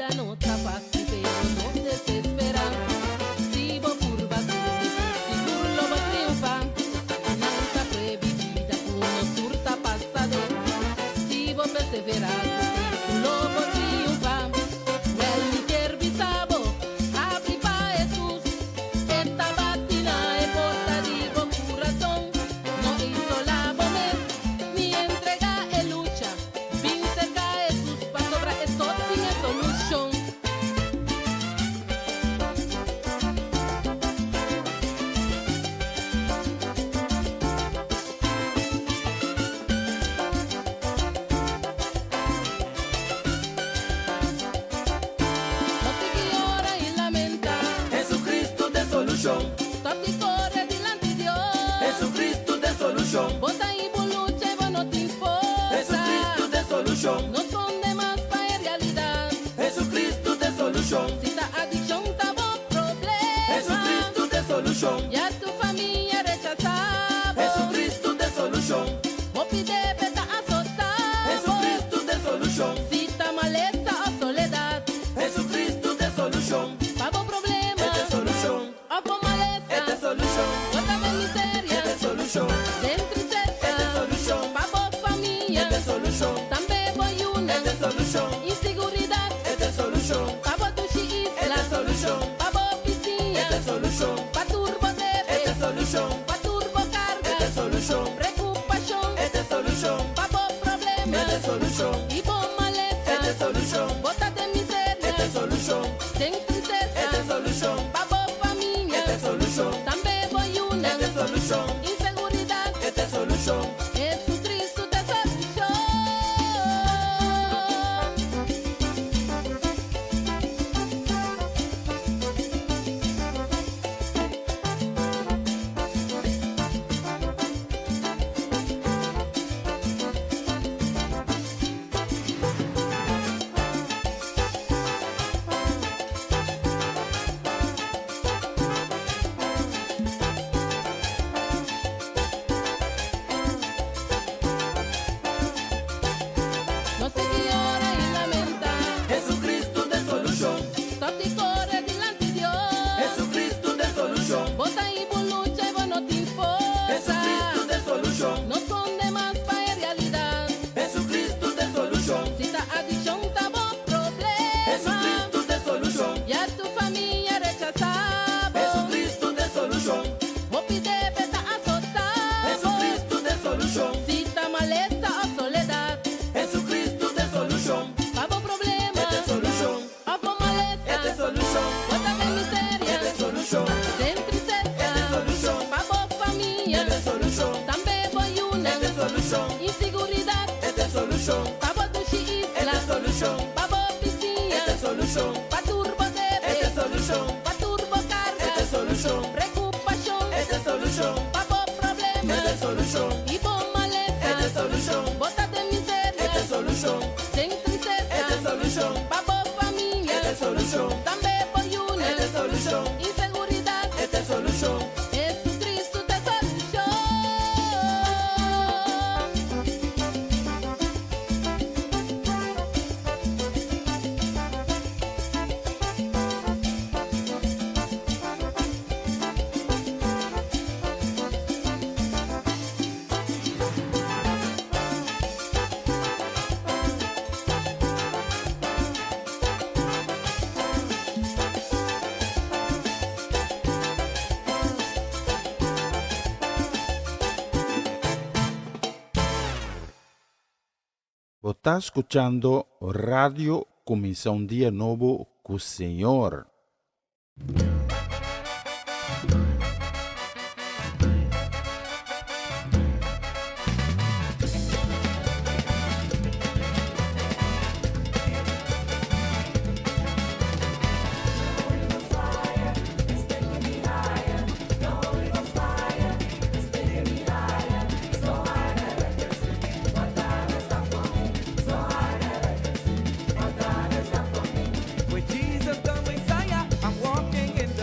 Bida no ta fásil, pero no desesperá. Si bo purba sigur lo bo triunfá. Nan ta prueba di bida ku nos tur ta pasa aden. Si bo perseverá, lo bo triunfá. Wèl, mi ke bisa bo, habri pa Hesus. E ta bati na e porta di bo kurason. No isolá bo mes, ni entregá e lucha. Bin serka Hesus, pasobra e so tin e solushon. No sigui yora i lamentá. Jesucristo ta e solushon. Stòp di kore dilanti Dios. Jesucristo ta e solushon. Bo ta den bo lucha i bo no tin forsa. Jesucristo ta e solushon. No skonde mas pa e realidat. Jesucristo ta e solushon. Si ta adikshon ta bo problema. Jesucristo ta e solushon. Ya tur famia rechasá bo. Jesucristo ta e solushon. Bo pide ta asotá bo. Jesucristo ta e solushon. Si ta malesa òf soledat. Jesucristo ta e solushon. Pa bo problema. E ta e solushon. Òf bo malesa. E ta e solushon. Bo ta den miseria. E ta e solushon. Den tristesa. E ta e solushon. Pa bo famia. E ta e solushon. Tambe bo yunan. E ta e solushon. Inseguridat. E ta e solushon. Pa bo dushi E isla. ta e solushon. Pa bo bisiña. E ta e solushon. Pa tur bo debe. E ta e solushon. Pa tur bo karga. E ta e solushon. Preokupashon. E ta e solushon. Pa bo problema. E ta e solushon. I bo malesa. E ta e solushon. Bo ta den miseria. E ta e solushon. Den tristesa. E ta e solushon. Pa bo famia. E ta e solushon. Tambe bo yunan. E ta e solushon. Inseguridat. E ta e solushon. Jesucristo ta e solushon. No sigui yora i lamentá. Jesucristo ta e solushon. Stòp di kore dilanti Dios. Jesucristo ta e solushon. Bo ta den bo lucha i bo no tin forsa. Jesucristo ta e solushon. No skonde mas pa e realidat. Jesucristo ta e solushon. Si ta adikshon ta bo problema. Jesucristo ta e solushon. Ya tur famia rechasá bo. Jesucristo ta e solushon. Bo pide ta asotá bo. Jesucristo ta e solushon. Si ta malesa òf soledat. Jesucristo ta e solushon. Pa bo problema. E ta e solushon. Òf bo malesa. E ta e solushon. Bo ta den miseria. E ta e solushon. Den tristesa. E ta e solushon. Pa bo famia. E ta e solushon. Tambe bo yunan. E ta e solushon. Inseguridat. E ta e solushon. Pa bo dushi E isla. ta e solushon. Pa bo bisiña. E ta e solushon. Pa tur bo debe. E ta e solushon. Pa tur bo karga. E ta e solushon. Preokupashon. E ta e solushon. Pa bo problema. E ta e solushon. I bo malesa. E ta e solushon. Bo ta den miseria. E ta e solushon. Den tristesa. E ta e solushon. Pa bo famia. E ta e solushon. Tambe bo yunan. E ta e solushon. Inseguridat. E ta e solushon. Jesucristo ta e solushon. Bo ta skuchando Radio Kuminsá un Dia Nobo ku Señor. With Jesus the Messiah, I'm walking.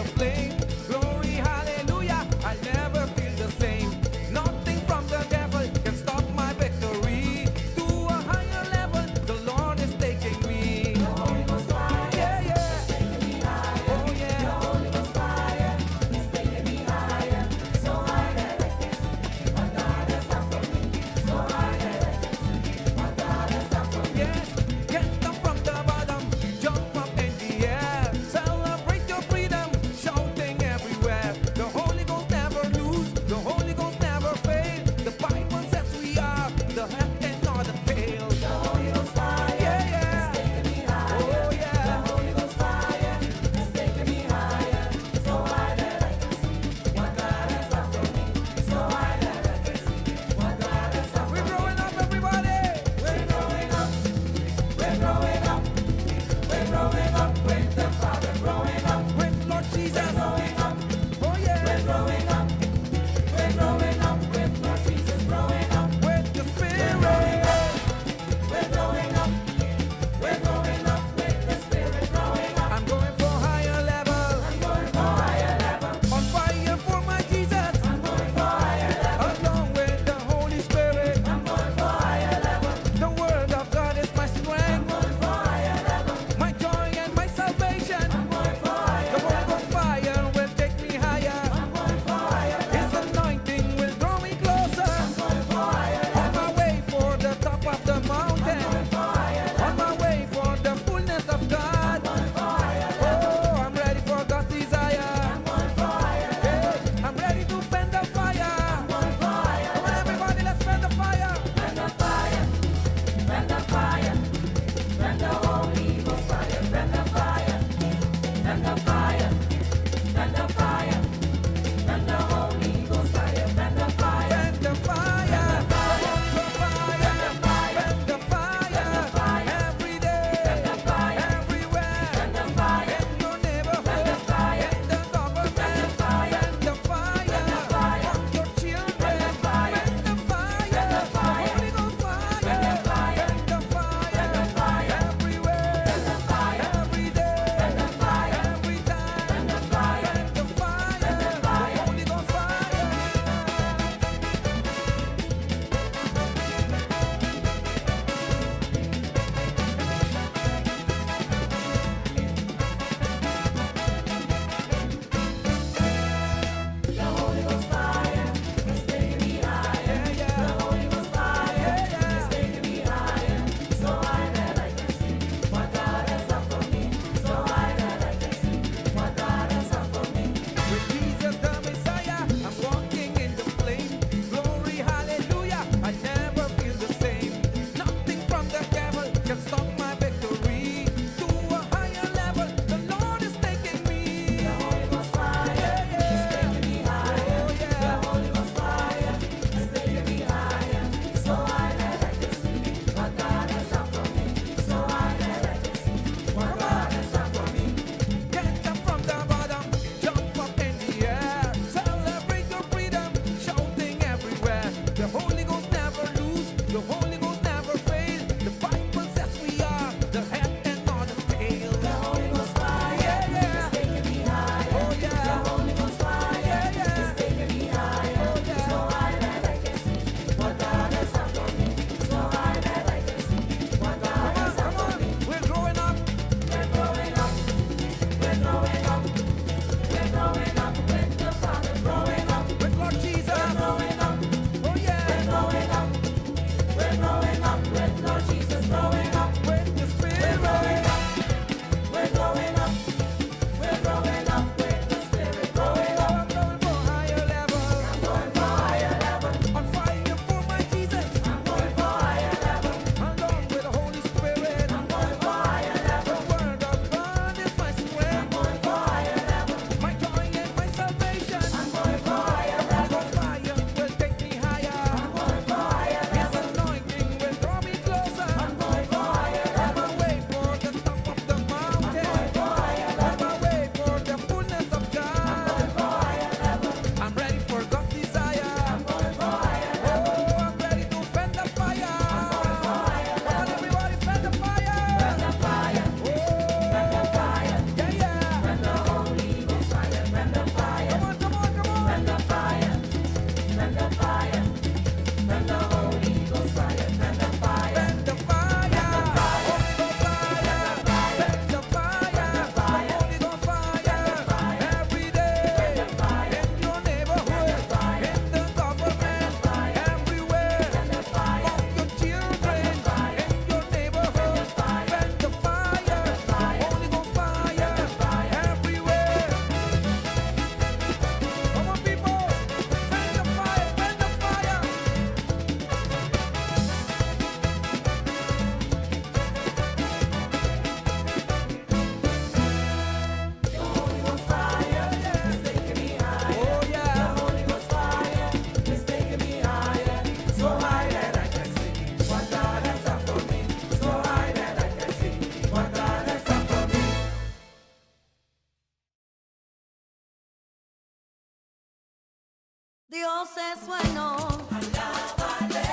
Dios es bueno. Alábale.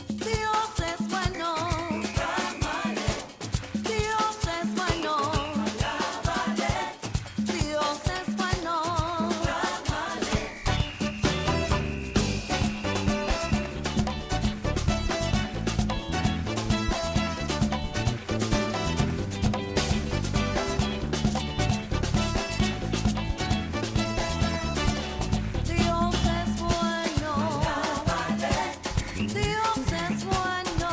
Dios es bueno. Clámale. Dios es bueno. Alábale. Dios es bueno. Clámale. Dios es bueno. Dios es bueno.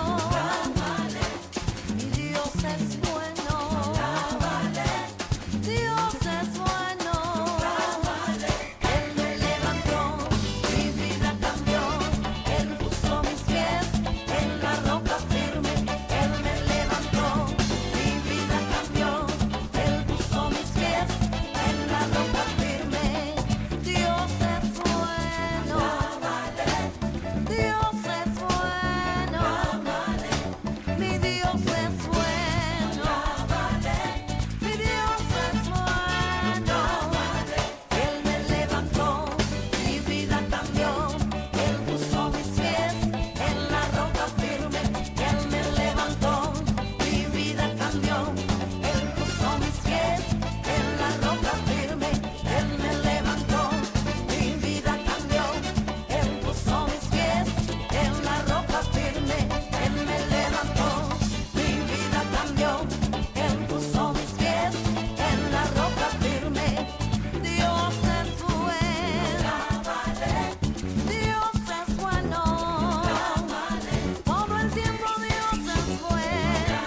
Mi Dios es bueno. Dios es bueno. Él me levantó, mi vida cambió. Él puso mis pies en la roca firme. Él me levantó, mi vida cambió. Él puso mis pies en la roca firme. Dios es bueno. Dios es bueno. Mi Dios es bueno. Mi Dios es bueno. Él me levantó, mi vida cambió. Él puso mis pies en la roca firme. Él me levantó, mi vida cambió. Él puso mis pies en la roca firme. Él me levantó, mi vida cambió. Él puso mis pies en la roca firme. Él me levantó, mi vida cambió. Él puso mis pies en la roca firme. Dios es bueno. Dios es bueno. Todo el tiempo Dios es bueno.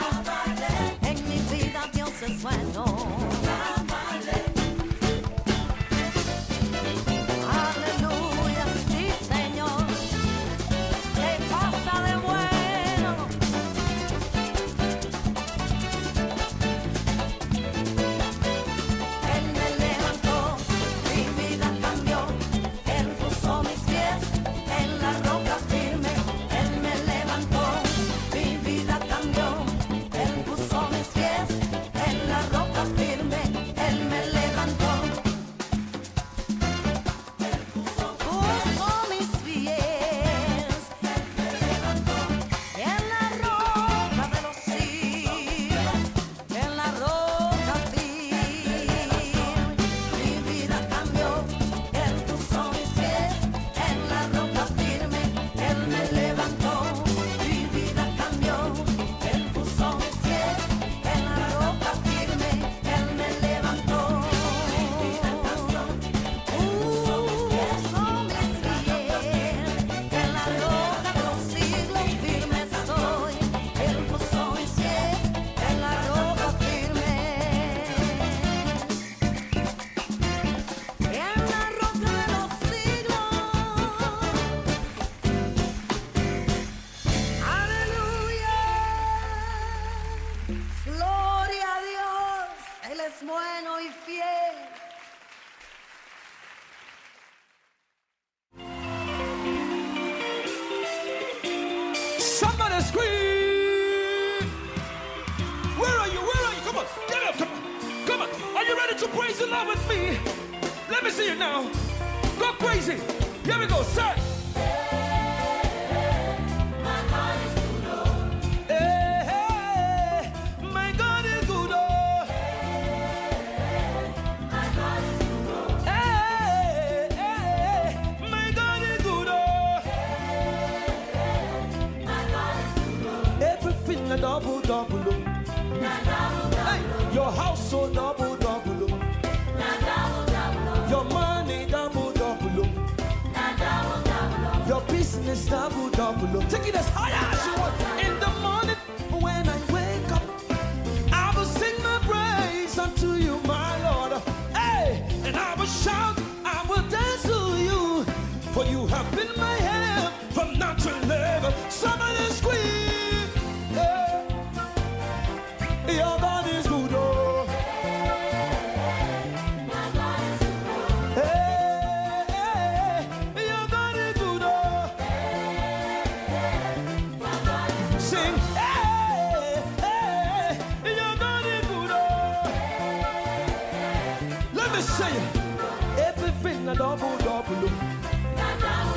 En mi vida Dios es bueno. Aleluya, sí Señor. Se pasa de bueno. Él me levantó, mi vida cambió. Él puso mis pies en la roca firme. Él me levantó, mi vida cambió. Él puso mis pies en la roca firme. Él me levantó. Puso mis pies en la roca de los siglos, en la roca firme. Mi vida cambió, Él puso mis pies en la roca firme, Él me levantó. Mi vida cambió, Él puso mis pies en la roca firme, Él me levantó. Mi vida cambió, puso mis pies en la roca de los siglos, firme estoy. Él puso mis pies en la roca firme. En la roca de los siglos. Aleluya. Gloria a Dios. Él es bueno y fiel. Somebody scream! Where are you? Where are you? Come on, get up, come on, come on. Are you ready to praise the Lord with me? Let me see you now. Go crazy. Here we go, say. Hey, hey, my God is good. Oh. Hey, hey, my God is good. Oh. Everything a double, double. Oh. Hey, your household double, double. Oh. Your money double, double. Oh. Your business double, double. Oh. Take it as high as you want. In the morning when I wake up, I will sing my praise unto you, my Lord. Hey, and I will shout, I will dance to you, for you have been my help from now to ever. Somebody scream. Hey. Your God is good. Oh. Hey, hey, your God is good. Oh. Sing, hey, hey, your God is good. Oh. Let me say, everything a double, double. Oh.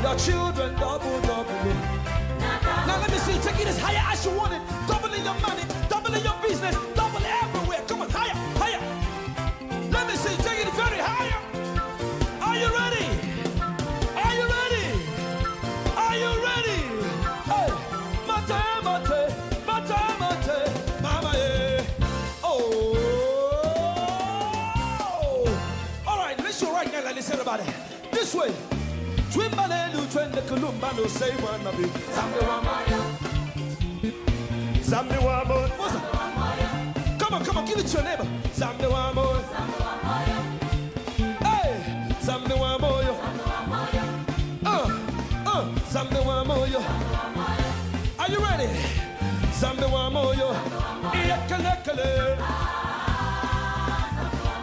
Your children double, double. Now let me see, take it as higher as you want it. Double in your money, double in your business, double everywhere. Come on, higher, higher. Let me see, take it very higher. Are you ready? Are you ready? Are you ready? Hey, mate, mate, mate, mate, mama, eh. Oh. All right, let's go right now, like this, everybody. This way. Twimbalelu, twende kulumba, no say one of you. Zambi wa moyo. Zambi wa moyo. What's that? Come on, come on, give it to your neighbor. Zambi wa moyo. Hey, Zambi wa moyo. Zambi wa moyo. Are you ready? Zambi wa moyo. Iyakalekale.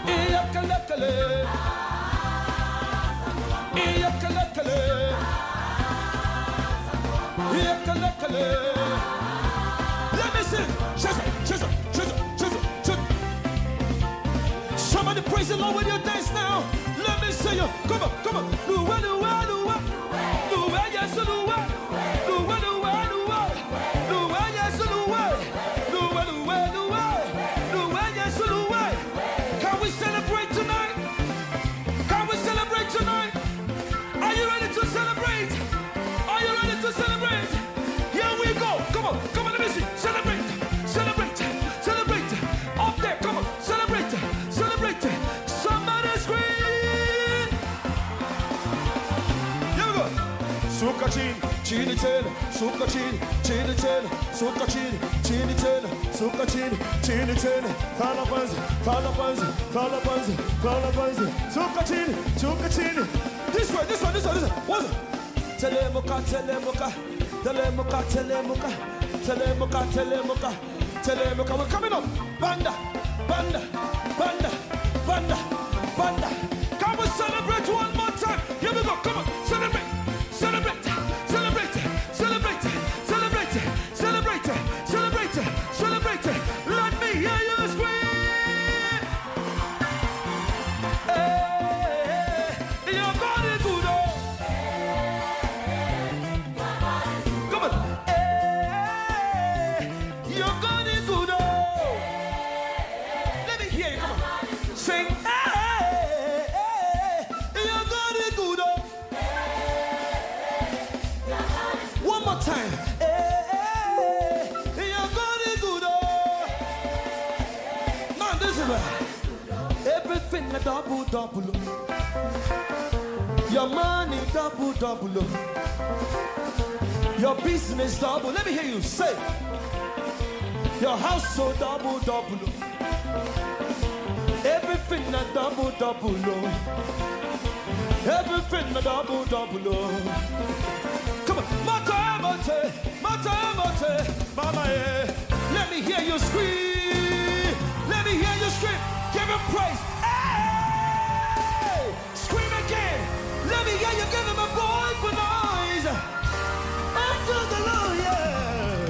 Iyakalekale. Iyakalekale. Iyakalekale. Let me sing. Shazam, shazam, shazam, shazam, shazam. Somebody praise the Lord with your dance now. Let me see you. Come on, come on. Luwa, luwa, luwa. Luwa, yes, luwa. Luwa, luwa, luwa. Luwa, yes, luwa. Luwa, luwa, luwa. Luwa, yes, luwa. Can we celebrate tonight? Can we celebrate tonight? Are you ready to celebrate? Are you ready to celebrate? Here we go. Come on, come on, let me see. Celebrate, celebrate, celebrate. Up there, come on, celebrate, celebrate. Somebody scream. Here we go. Suka chin, chini chen, suka chin, chini chen, suka chin, chini chen, suka chin, chini chen, kalabanz, kalabanz, kalabanz, kalabanz, suka chin, suka chin. This way, this way, this way, this way. What's it? Telemuka, telemuka, telemuka, telemuka, telemuka, telemuka, telemuka. We're coming up. Banda, banda, banda, banda, banda. Can we celebrate one more time? Here we go. Come on, celebrate, celebrate, celebrate, celebrate, celebrate, celebrate, celebrate, celebrate. Let me hear you scream. Hey, your God is good. oh. Come on. Hey, your God is good. oh. Let me hear you. Come on. Sing. Hey, hey, your God is good. oh. One more time. Hey, hey, your God is good. oh. Man, this is right. Everything a double, double. oh. Your money double, double. oh. Your business double. Let me hear you say. Your household double, double. oh. Everything a double, double. oh. Everything a double, double. oh. Come on, mate, mate, mate, mate, mama, eh. Let me hear you scream. Let me hear you scream. Give him praise. Hey! Scream again. Let me hear you give him a joyful noise. Unto the Lord, yeah.